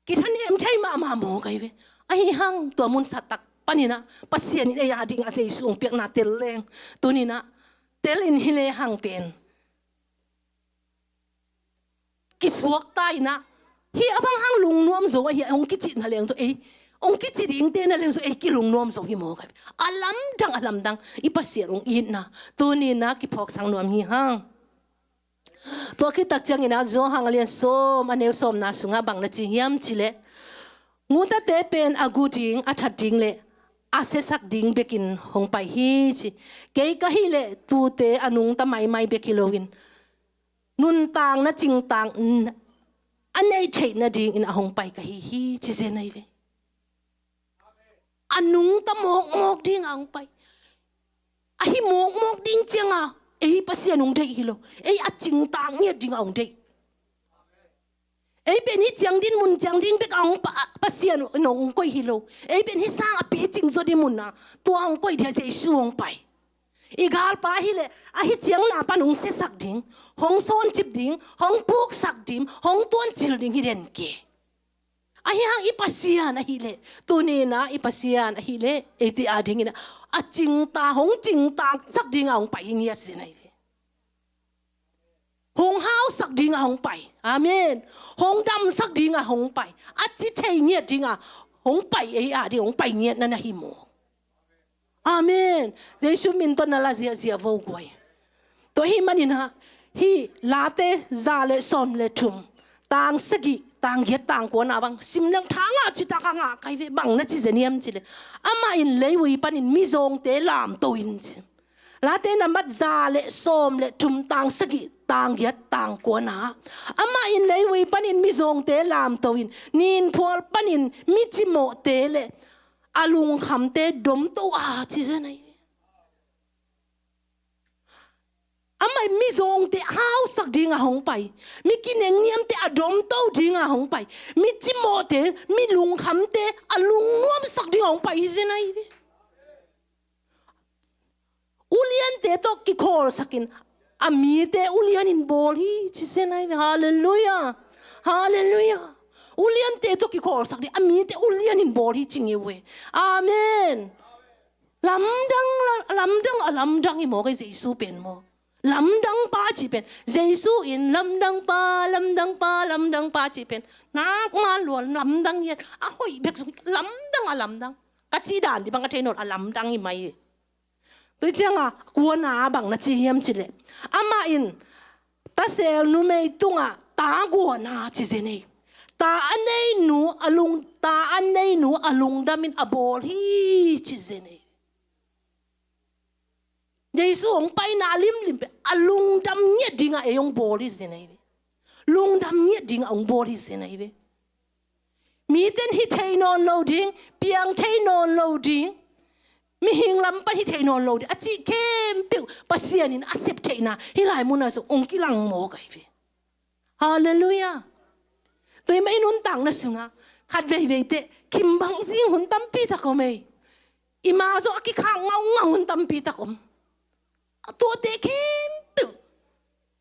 Kithanem thei mahmah mawk ahi ve. Ahi hang tua mun sattak panin ah Pasian in ei a dingah Jesu hong piakna tel leng, tuni-in ah tel in hi lehang pen kisuakta in ah, hih a bang hang lungnuam zo ahi a, hong kicihna leng zaw ei, hong kici dingte na leng zaw ei kilungnuam zo hi mawk ahi ve. A lamdang, a lamdang i Pasian hong itna tuni-in ah kiphawksak nuam hi hang. Tua khit tak ciangin ah Johan a lian sawm, a neu sawmna sungah bang na ci hiam cih leh, "Ngutate pen a gu ding, a that ding le a siasak ding bekin hong pai hi," ci. "Kei ka hih leh tuute a nungta maimai bek hi loin nuntakna cingtaang a nei theih nadingin a hong pai ka hi hi," ci zen ahi ve. A nungta mawkmawk dingah hong pai. A hi mawkmawk ding ciangah ei Pasian hong deih hi lo. Ei a cingtaang ngiat dingah hong deih. Ei pen hih ciang dinmun ciang ding bekah hong pa, Pasian in hong koih hi lo. Ei pen hih sang a picing zaw ding munah tua hong koih dingah Jesu hong pai. I galpa hi leh a hih ciang na pan hong siasak ding, hong sawncip ding, hong puksak ding, hong tuancil ding hi den ke. Ahi hang i Pasian ahih leh, tuni-in ah i Pasian ahih leh, eite a dingin ah a cingtaang, hong cingtaangsak dingah hong pai hi ngiat zen ahi ve. Hong hausak dingah hong pai. Amen. Hong damsak dingah hong pai. A ci thei ngiat dingah hong pai, ei a ding hong pai ngiat na na hi maw? Amen. Jesu min tawh na la ziahziah vo guai. Tua ahih manin ah hih Late za le sawm le thum, tang sagih, tang giat, tang kuana bang sim leng, tha ngah citak a ngah ka hi ve. Bang na ci zen hiam cih leh, amah in leivui panin mizawngte lamto in ci. Late nambat za le sawm le thum, tang sagih, tang giat, tang kuana. Amah in leivui panin mizawngte lamto in, ninphual panin mi cimawhte le a lungkhamte domto a, ci zen ahi ve. Amah in mizawngte a hausak dingah hong pai. Mi kinengniamte a domto dingah hong pai. Mi cimawhte, mi lungkhamte a lungnuamsak dingah hong pai hi zen ahi ve. Uliante tawh kikhawlsakin a mite ulianin bawl hi ci zen ahi ve. Halleluiah. Halleluiah. Uliante tawh kikhawlsak ding a mite ulianin bawl hi ci ngeu ve. Amen. Lamdang, la- lamdang a lamdang hi mawk ei Jesu pen maw. Lamdang pa cih pen Jesu in lamdang pa, lamdang pa, lamdang pa cih pen nak ma lua lamdang hiat a hoih bek zong lamdang a lamdang. Ka cih dan dih bang a thei nawn a lamdang hi mai hi. Tua ciangah kuana bang na ci hiam cih leh amah in tasel numei tungah ta guana ci zen ei. Ta a nei nu a lung ta a nei nu a lungdamin a bawl hi ci zen ei. Jesu hong paina a limlim pen a lungdam ngiat dingah ei hong bawl hi zen ahi ve. Lungdam ngiat dingah hong bawl hi zen ahi ve. Mite in hi thei nawn lo ding, piang thei nawn lo ding, mihing lam pan hi thei nawn lo ding a cih khempeuh Pasian in a sep theihna hih lai munah zong hong kilang mawk ahi ve. Halleluiah. Tua i mah i nuntakna sungah khat veivei teh kimbang zing hun tampi tak om ei. I ma zong a kikhak ngaungau hun tampi tak om. A tuate khempeuh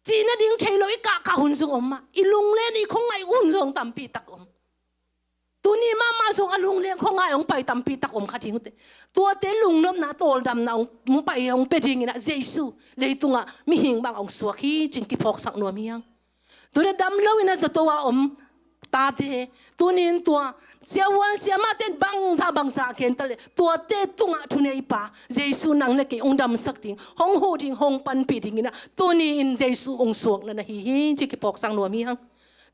cih nading thei lo i kahkah hun zong om mah. I lungleng i khuangaih hun zong tampi tak om. Tuni mahmah zong a lungleng khuangaih hong pai tampi tak om kha ding uh teh. Tuate lungnopna tawldamna hong pai hong pia dingin ah Jesu leitungah mihing bang hong suak hi cih kiphawksak nuam hi hang. Tuni dam loin a zato a om tate, tunin tua siavuan siamahte in bangza bangza a gen ta leh tuate tungah thuneipa Jesu nang le kei hong damsak ding, hong huh ding, hong panpih dingin ah tuni in Jesu hong suakna na hi hi cih kiphawksak nuam hi hang.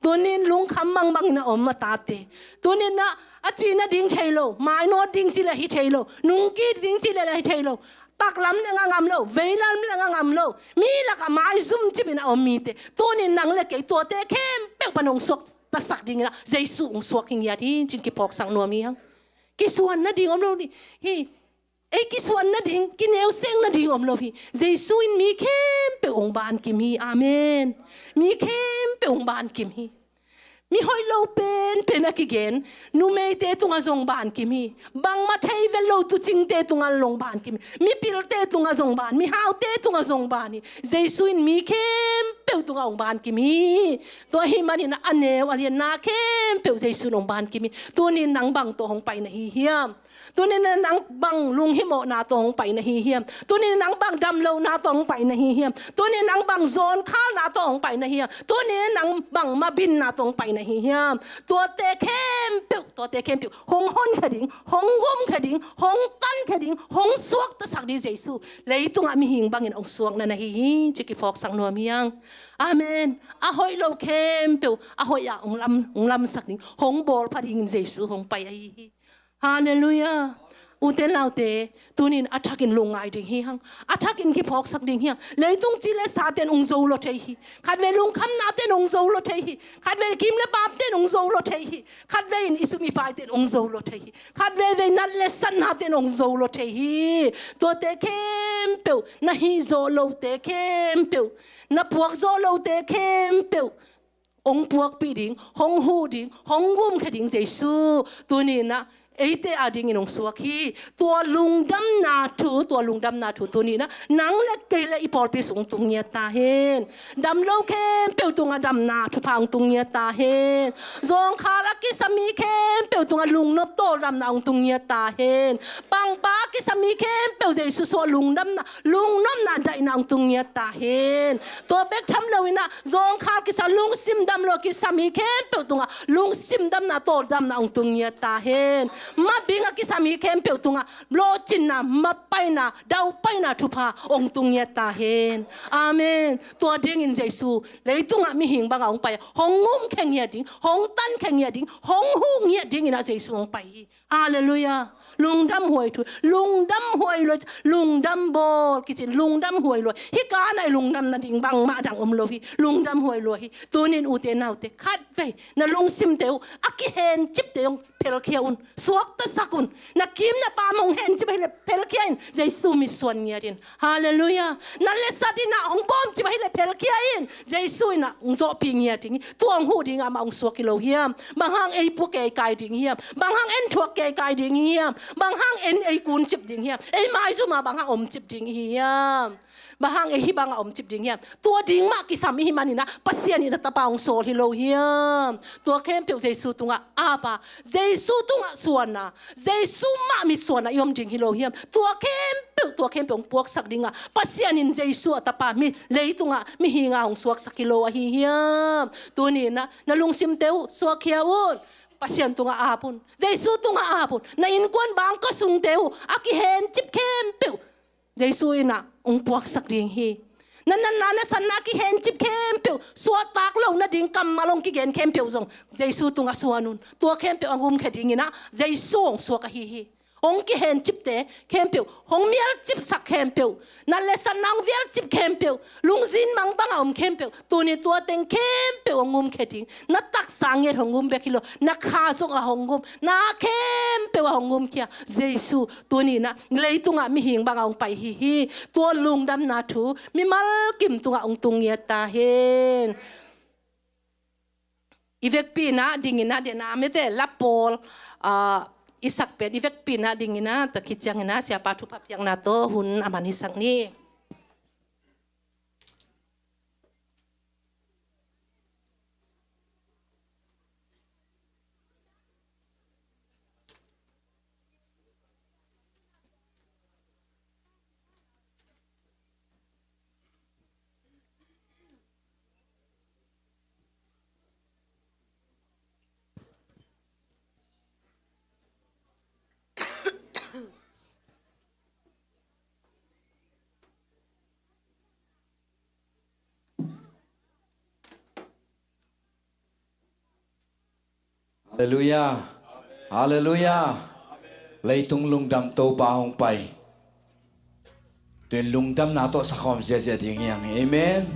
Tunin lungkham mangbangin a om a tate. Tunin ah a cih nading thei lo, mainawt ding cih leh hi thei lo, nungkik ding cih leh hi thei lo. Taklam le ngangam lo, veilam le ngangam lo, mi lakah maizum cipin a om mite. Tunin nang le kei tuate khempeuh pan hong suaktasak dingin ah Jesu hong suak hi ngiat hi cih kiphawksak nuam hi hang. Kisuan nading om lo ni hi. Ei kisuan nading, kineuseng nading om lo hi. Jesu in mi khempeuh hong bankim hi. Amen. Mi khempeuh hong bankim hi. Mi hoih lo penpen a kigen numeite tungah zong bankim hi. Bangmah thei vet lo tuucingte tungah zong bankim hi. Mipilte tungah zong ban, mihaute tungah zong ban hi. Jesu in mi khempeuh tungah hong bankim hi. Tua ahih manin a neu a lianna khempeuh Jesu in hong bankim hi. Tunin nang bang tawh hong pai na hi hiam? Tunin nang bang lunghimawhna tawh hong pai na hi hiam? Tunin nang bang damlohna tawh hong pai na hi hiam? Tunin nang bang zawnkhalna tawh hong pai na hi hiam? Tunin nang bang mabinna tawh hong pai na hi hiam? Tuate khempeuh, tuate khempeuh hong honkhia ding, hong gumkhia ding, hong tankhia ding, hong suaktasak ding Jesu leitungah mihing bangin hong suakna na hi hi cih kiphawksak nuam hi hang. Amen. A hoih lo khempeuh a hoih ah hong lam, hong lamsak ding, hong bawlpha dingin Jesu hong pai ahi hi. Halleluiah. Ute naute, tunin a thakin lungngai ding hi hang. A thakin kiphawksak ding hi hang. Leitung cih le saten hong zo lua thei hi. Khatvei lungkhamnaten hong zo lua thei hi. Khatvei kim le paamten hong zo lua thei hi. Khatvei in i sum i paiten hong zo lua thei hi. Khatveivei nat le satnaten hong zo lua thei hi. Tuate khempeuh, na hih zawh lote khempeuh, na puak zawh lote khempeuh hong puakpih ding, hong huh ding, hong gumkhia ding Jesu tuninah eite adingin hong suak hi. Tua lungdamna thu, tua lungdamna thu tuninah nang le kei le i pawlpi sung tung ngiat ta hen. Damlo khempeuh tungah damna thupha hong tung ngiat ta hen. Zawngkhal a kisa mi khempeuh tungah lungnop tawldamna hong tung ngiat ta hen. Pangpa a kisa mi khempeuh Jesu suah lungdamna, lungnopna daihna hong tung ngiat ta hen. Tua bek tham loinah zawngkhal kisa, lungsim damlo kisa mi khempeuh tungah lungsim damna tawldamna hong tung ngiat ta hen. Mabing a kisa mi khempeuh tungah lawhcinna, mapaina, daupaina thupha hong tung ngiat ta hen. Amen. Tua dingin Jesu leitungah mihing bangah hong pai a, hong gumkhia ngiat ding, hong tankhia ngiat ding, hong huh ngiat dinginah Jesu hong pai hi. Halleluiah. Lungdamhuai thu, lungdamhuai lua, lungdam bawl kicin, lungdamhuai lua. Hih kanah i lungdam nading bangmah dang om lo hi. Lungdamhuai lua hi. Tunin ute naute, khatvei na lungsimte uh a kihencipte hong phelkhia un. suaktasak un. Na kim na pam hong hencip ahih leh phelkhia in, Jesu mitsuan ngiat in. Halleluiah. Na letsat in ah hong bawmcip ahih leh phelkhia in, Jesu in ah hong zawhpih ngiat ding hi. Tua hong huh ding ah amah hong suak hi lo hiam? Bang hang ei pua keikai ding hiam? Bang hang en thuak keikai ding hiam? Bang hang en ei kuncip ding hiam? Ei maizum ah bang hang omcip ding hiam? Bang hang ei hih bangah omcip ding hiam? Tua ding mah kisam i hih manin ah Pasian in a tapa hong sawl hi lo hiam? Tua khempeuh Jesu tungah ap a, Jesu tungah suan a, Jesu mah mitsuan a i om ding hi lo hiam? Tua khempeuh, tua khempeuh hong puaksak ding a Pasian in Jesu a tapa mi leitungah mihing a hong suaksak hi lo ahi hiam? Tuni in ah na lungsimte uh suakkhia un. Pasian tungah ap un. Jesu tungah ap un. Na innkuan bangkua sungte uh a kihencip khempeuh Jesu in ah hong puaksak ding hi. Na natna na satna kihencip khempeuh, suahtak loh nading kammal hong kigen khempeuh zong Jesu tungah suan un. Tua khempeuh a ngumkhia ding in ah Jesu hong suak ahi hi. Hong kihencipte khempeuh, hong mialcipsak khempeuh, na letsatna hong vialcip khempeuh, lungzin mangbang a om khempeuh, tuni tua teng khempeuh hong ngumkhia ding. Na taksa nget hong ngum bek hi lo, na kha zong a hong ngum, na khempeuh a hong ngumkhia Jesu tuni in ah leitungah mihing bangah hong pai hi hi. Tua lungdamna thu mimal kim tungah hong tung ngiat ta hen. I vekpi in ah ding in ah, den a mete la pawl, ah, i sak pen i vekpi in ah ding in ah, tua khit ciangin ah siapa thupha piakna tawh hun a man hisak ni. Halleluiah. Halleluiah. Leitung lungdam Topa hong pai. Tuin lungdamna tawh sakhawm ziazia ding hi hang. Amen.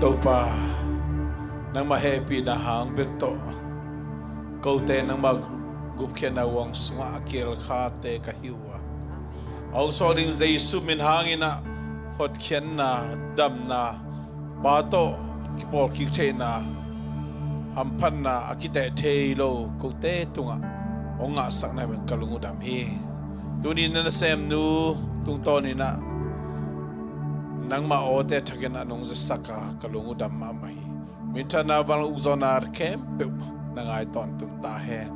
Topa, nangmah hehpihna hang bek tawh kote nangmah gupkhiatna huang sungah a kielkhate ka hi uh a, a hong suak ding Jesu min hangin ah hotkhiatna, damna, Pa tawh kipawlkik theihna, hamphatna a kiteh thei lo kote tungah hong ngahsak na hi manin ka lung uh dam hi. Tuni na nasemnu tungtawnin ah nangmah awte thakin ah nong zasak a ka lung uh dam mahmah hi. Minthanna, vanglian, ukzawhna khempeuh na ngai tawntung ta hen.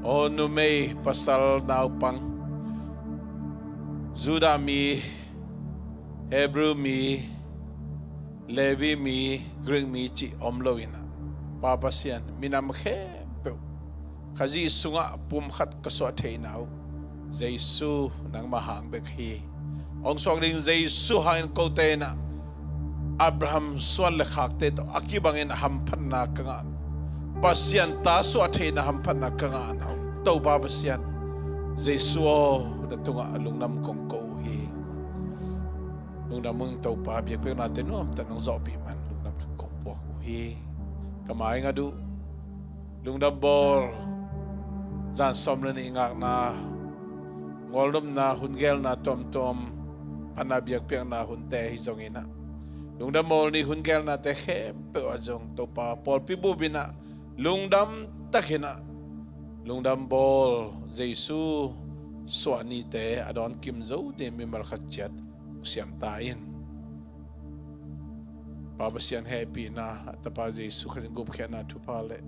Aw numei, pasal, naupang, Judah mi, Hebrew mi, Levi mi, Greek mi cih om lo in ah, Pa Pasian, minam khempeuh Khazih sungah pumkhat ka suah theihna uh Jesu nangmah hang bek hi. Hong suak ding Jesu hangin kote in ah Abraham suan le khakte tawh a kibangin hamphatna ka ngah, Pasian ta suah theihna hamphatna ka ngahna uh Topa Pasian, Jesu aw, na tungah lungdam kong ko uh hi. Lungdam ung Topa, biakpiaknate nuamtak nong zawhpih man lungdam thu kong puak uh hi. Ka mai ngat uh, lungdam bawl, zan sawm le nih ngakna, ngawlnopna, hun gelna tuamtuam, phatna biakpiakna hunte ahi zongin ah, lungdam bawl ni hun gelnate khempeuh ah zong Topa, pawlpi bup in ah lungdam takin ah, lungdam bawl, Jesu suah nite a dawn kim zo ding mimal khat ciat siam ta in. Pa Pasian hehpihna, a Tapa Jesu Khazih gupkhiatna thupha le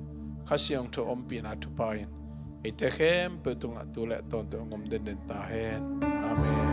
Kha Siangtho ompihna thupha in eite khempeuh tungah tu le tawntung hong om denden ta hen. Amen.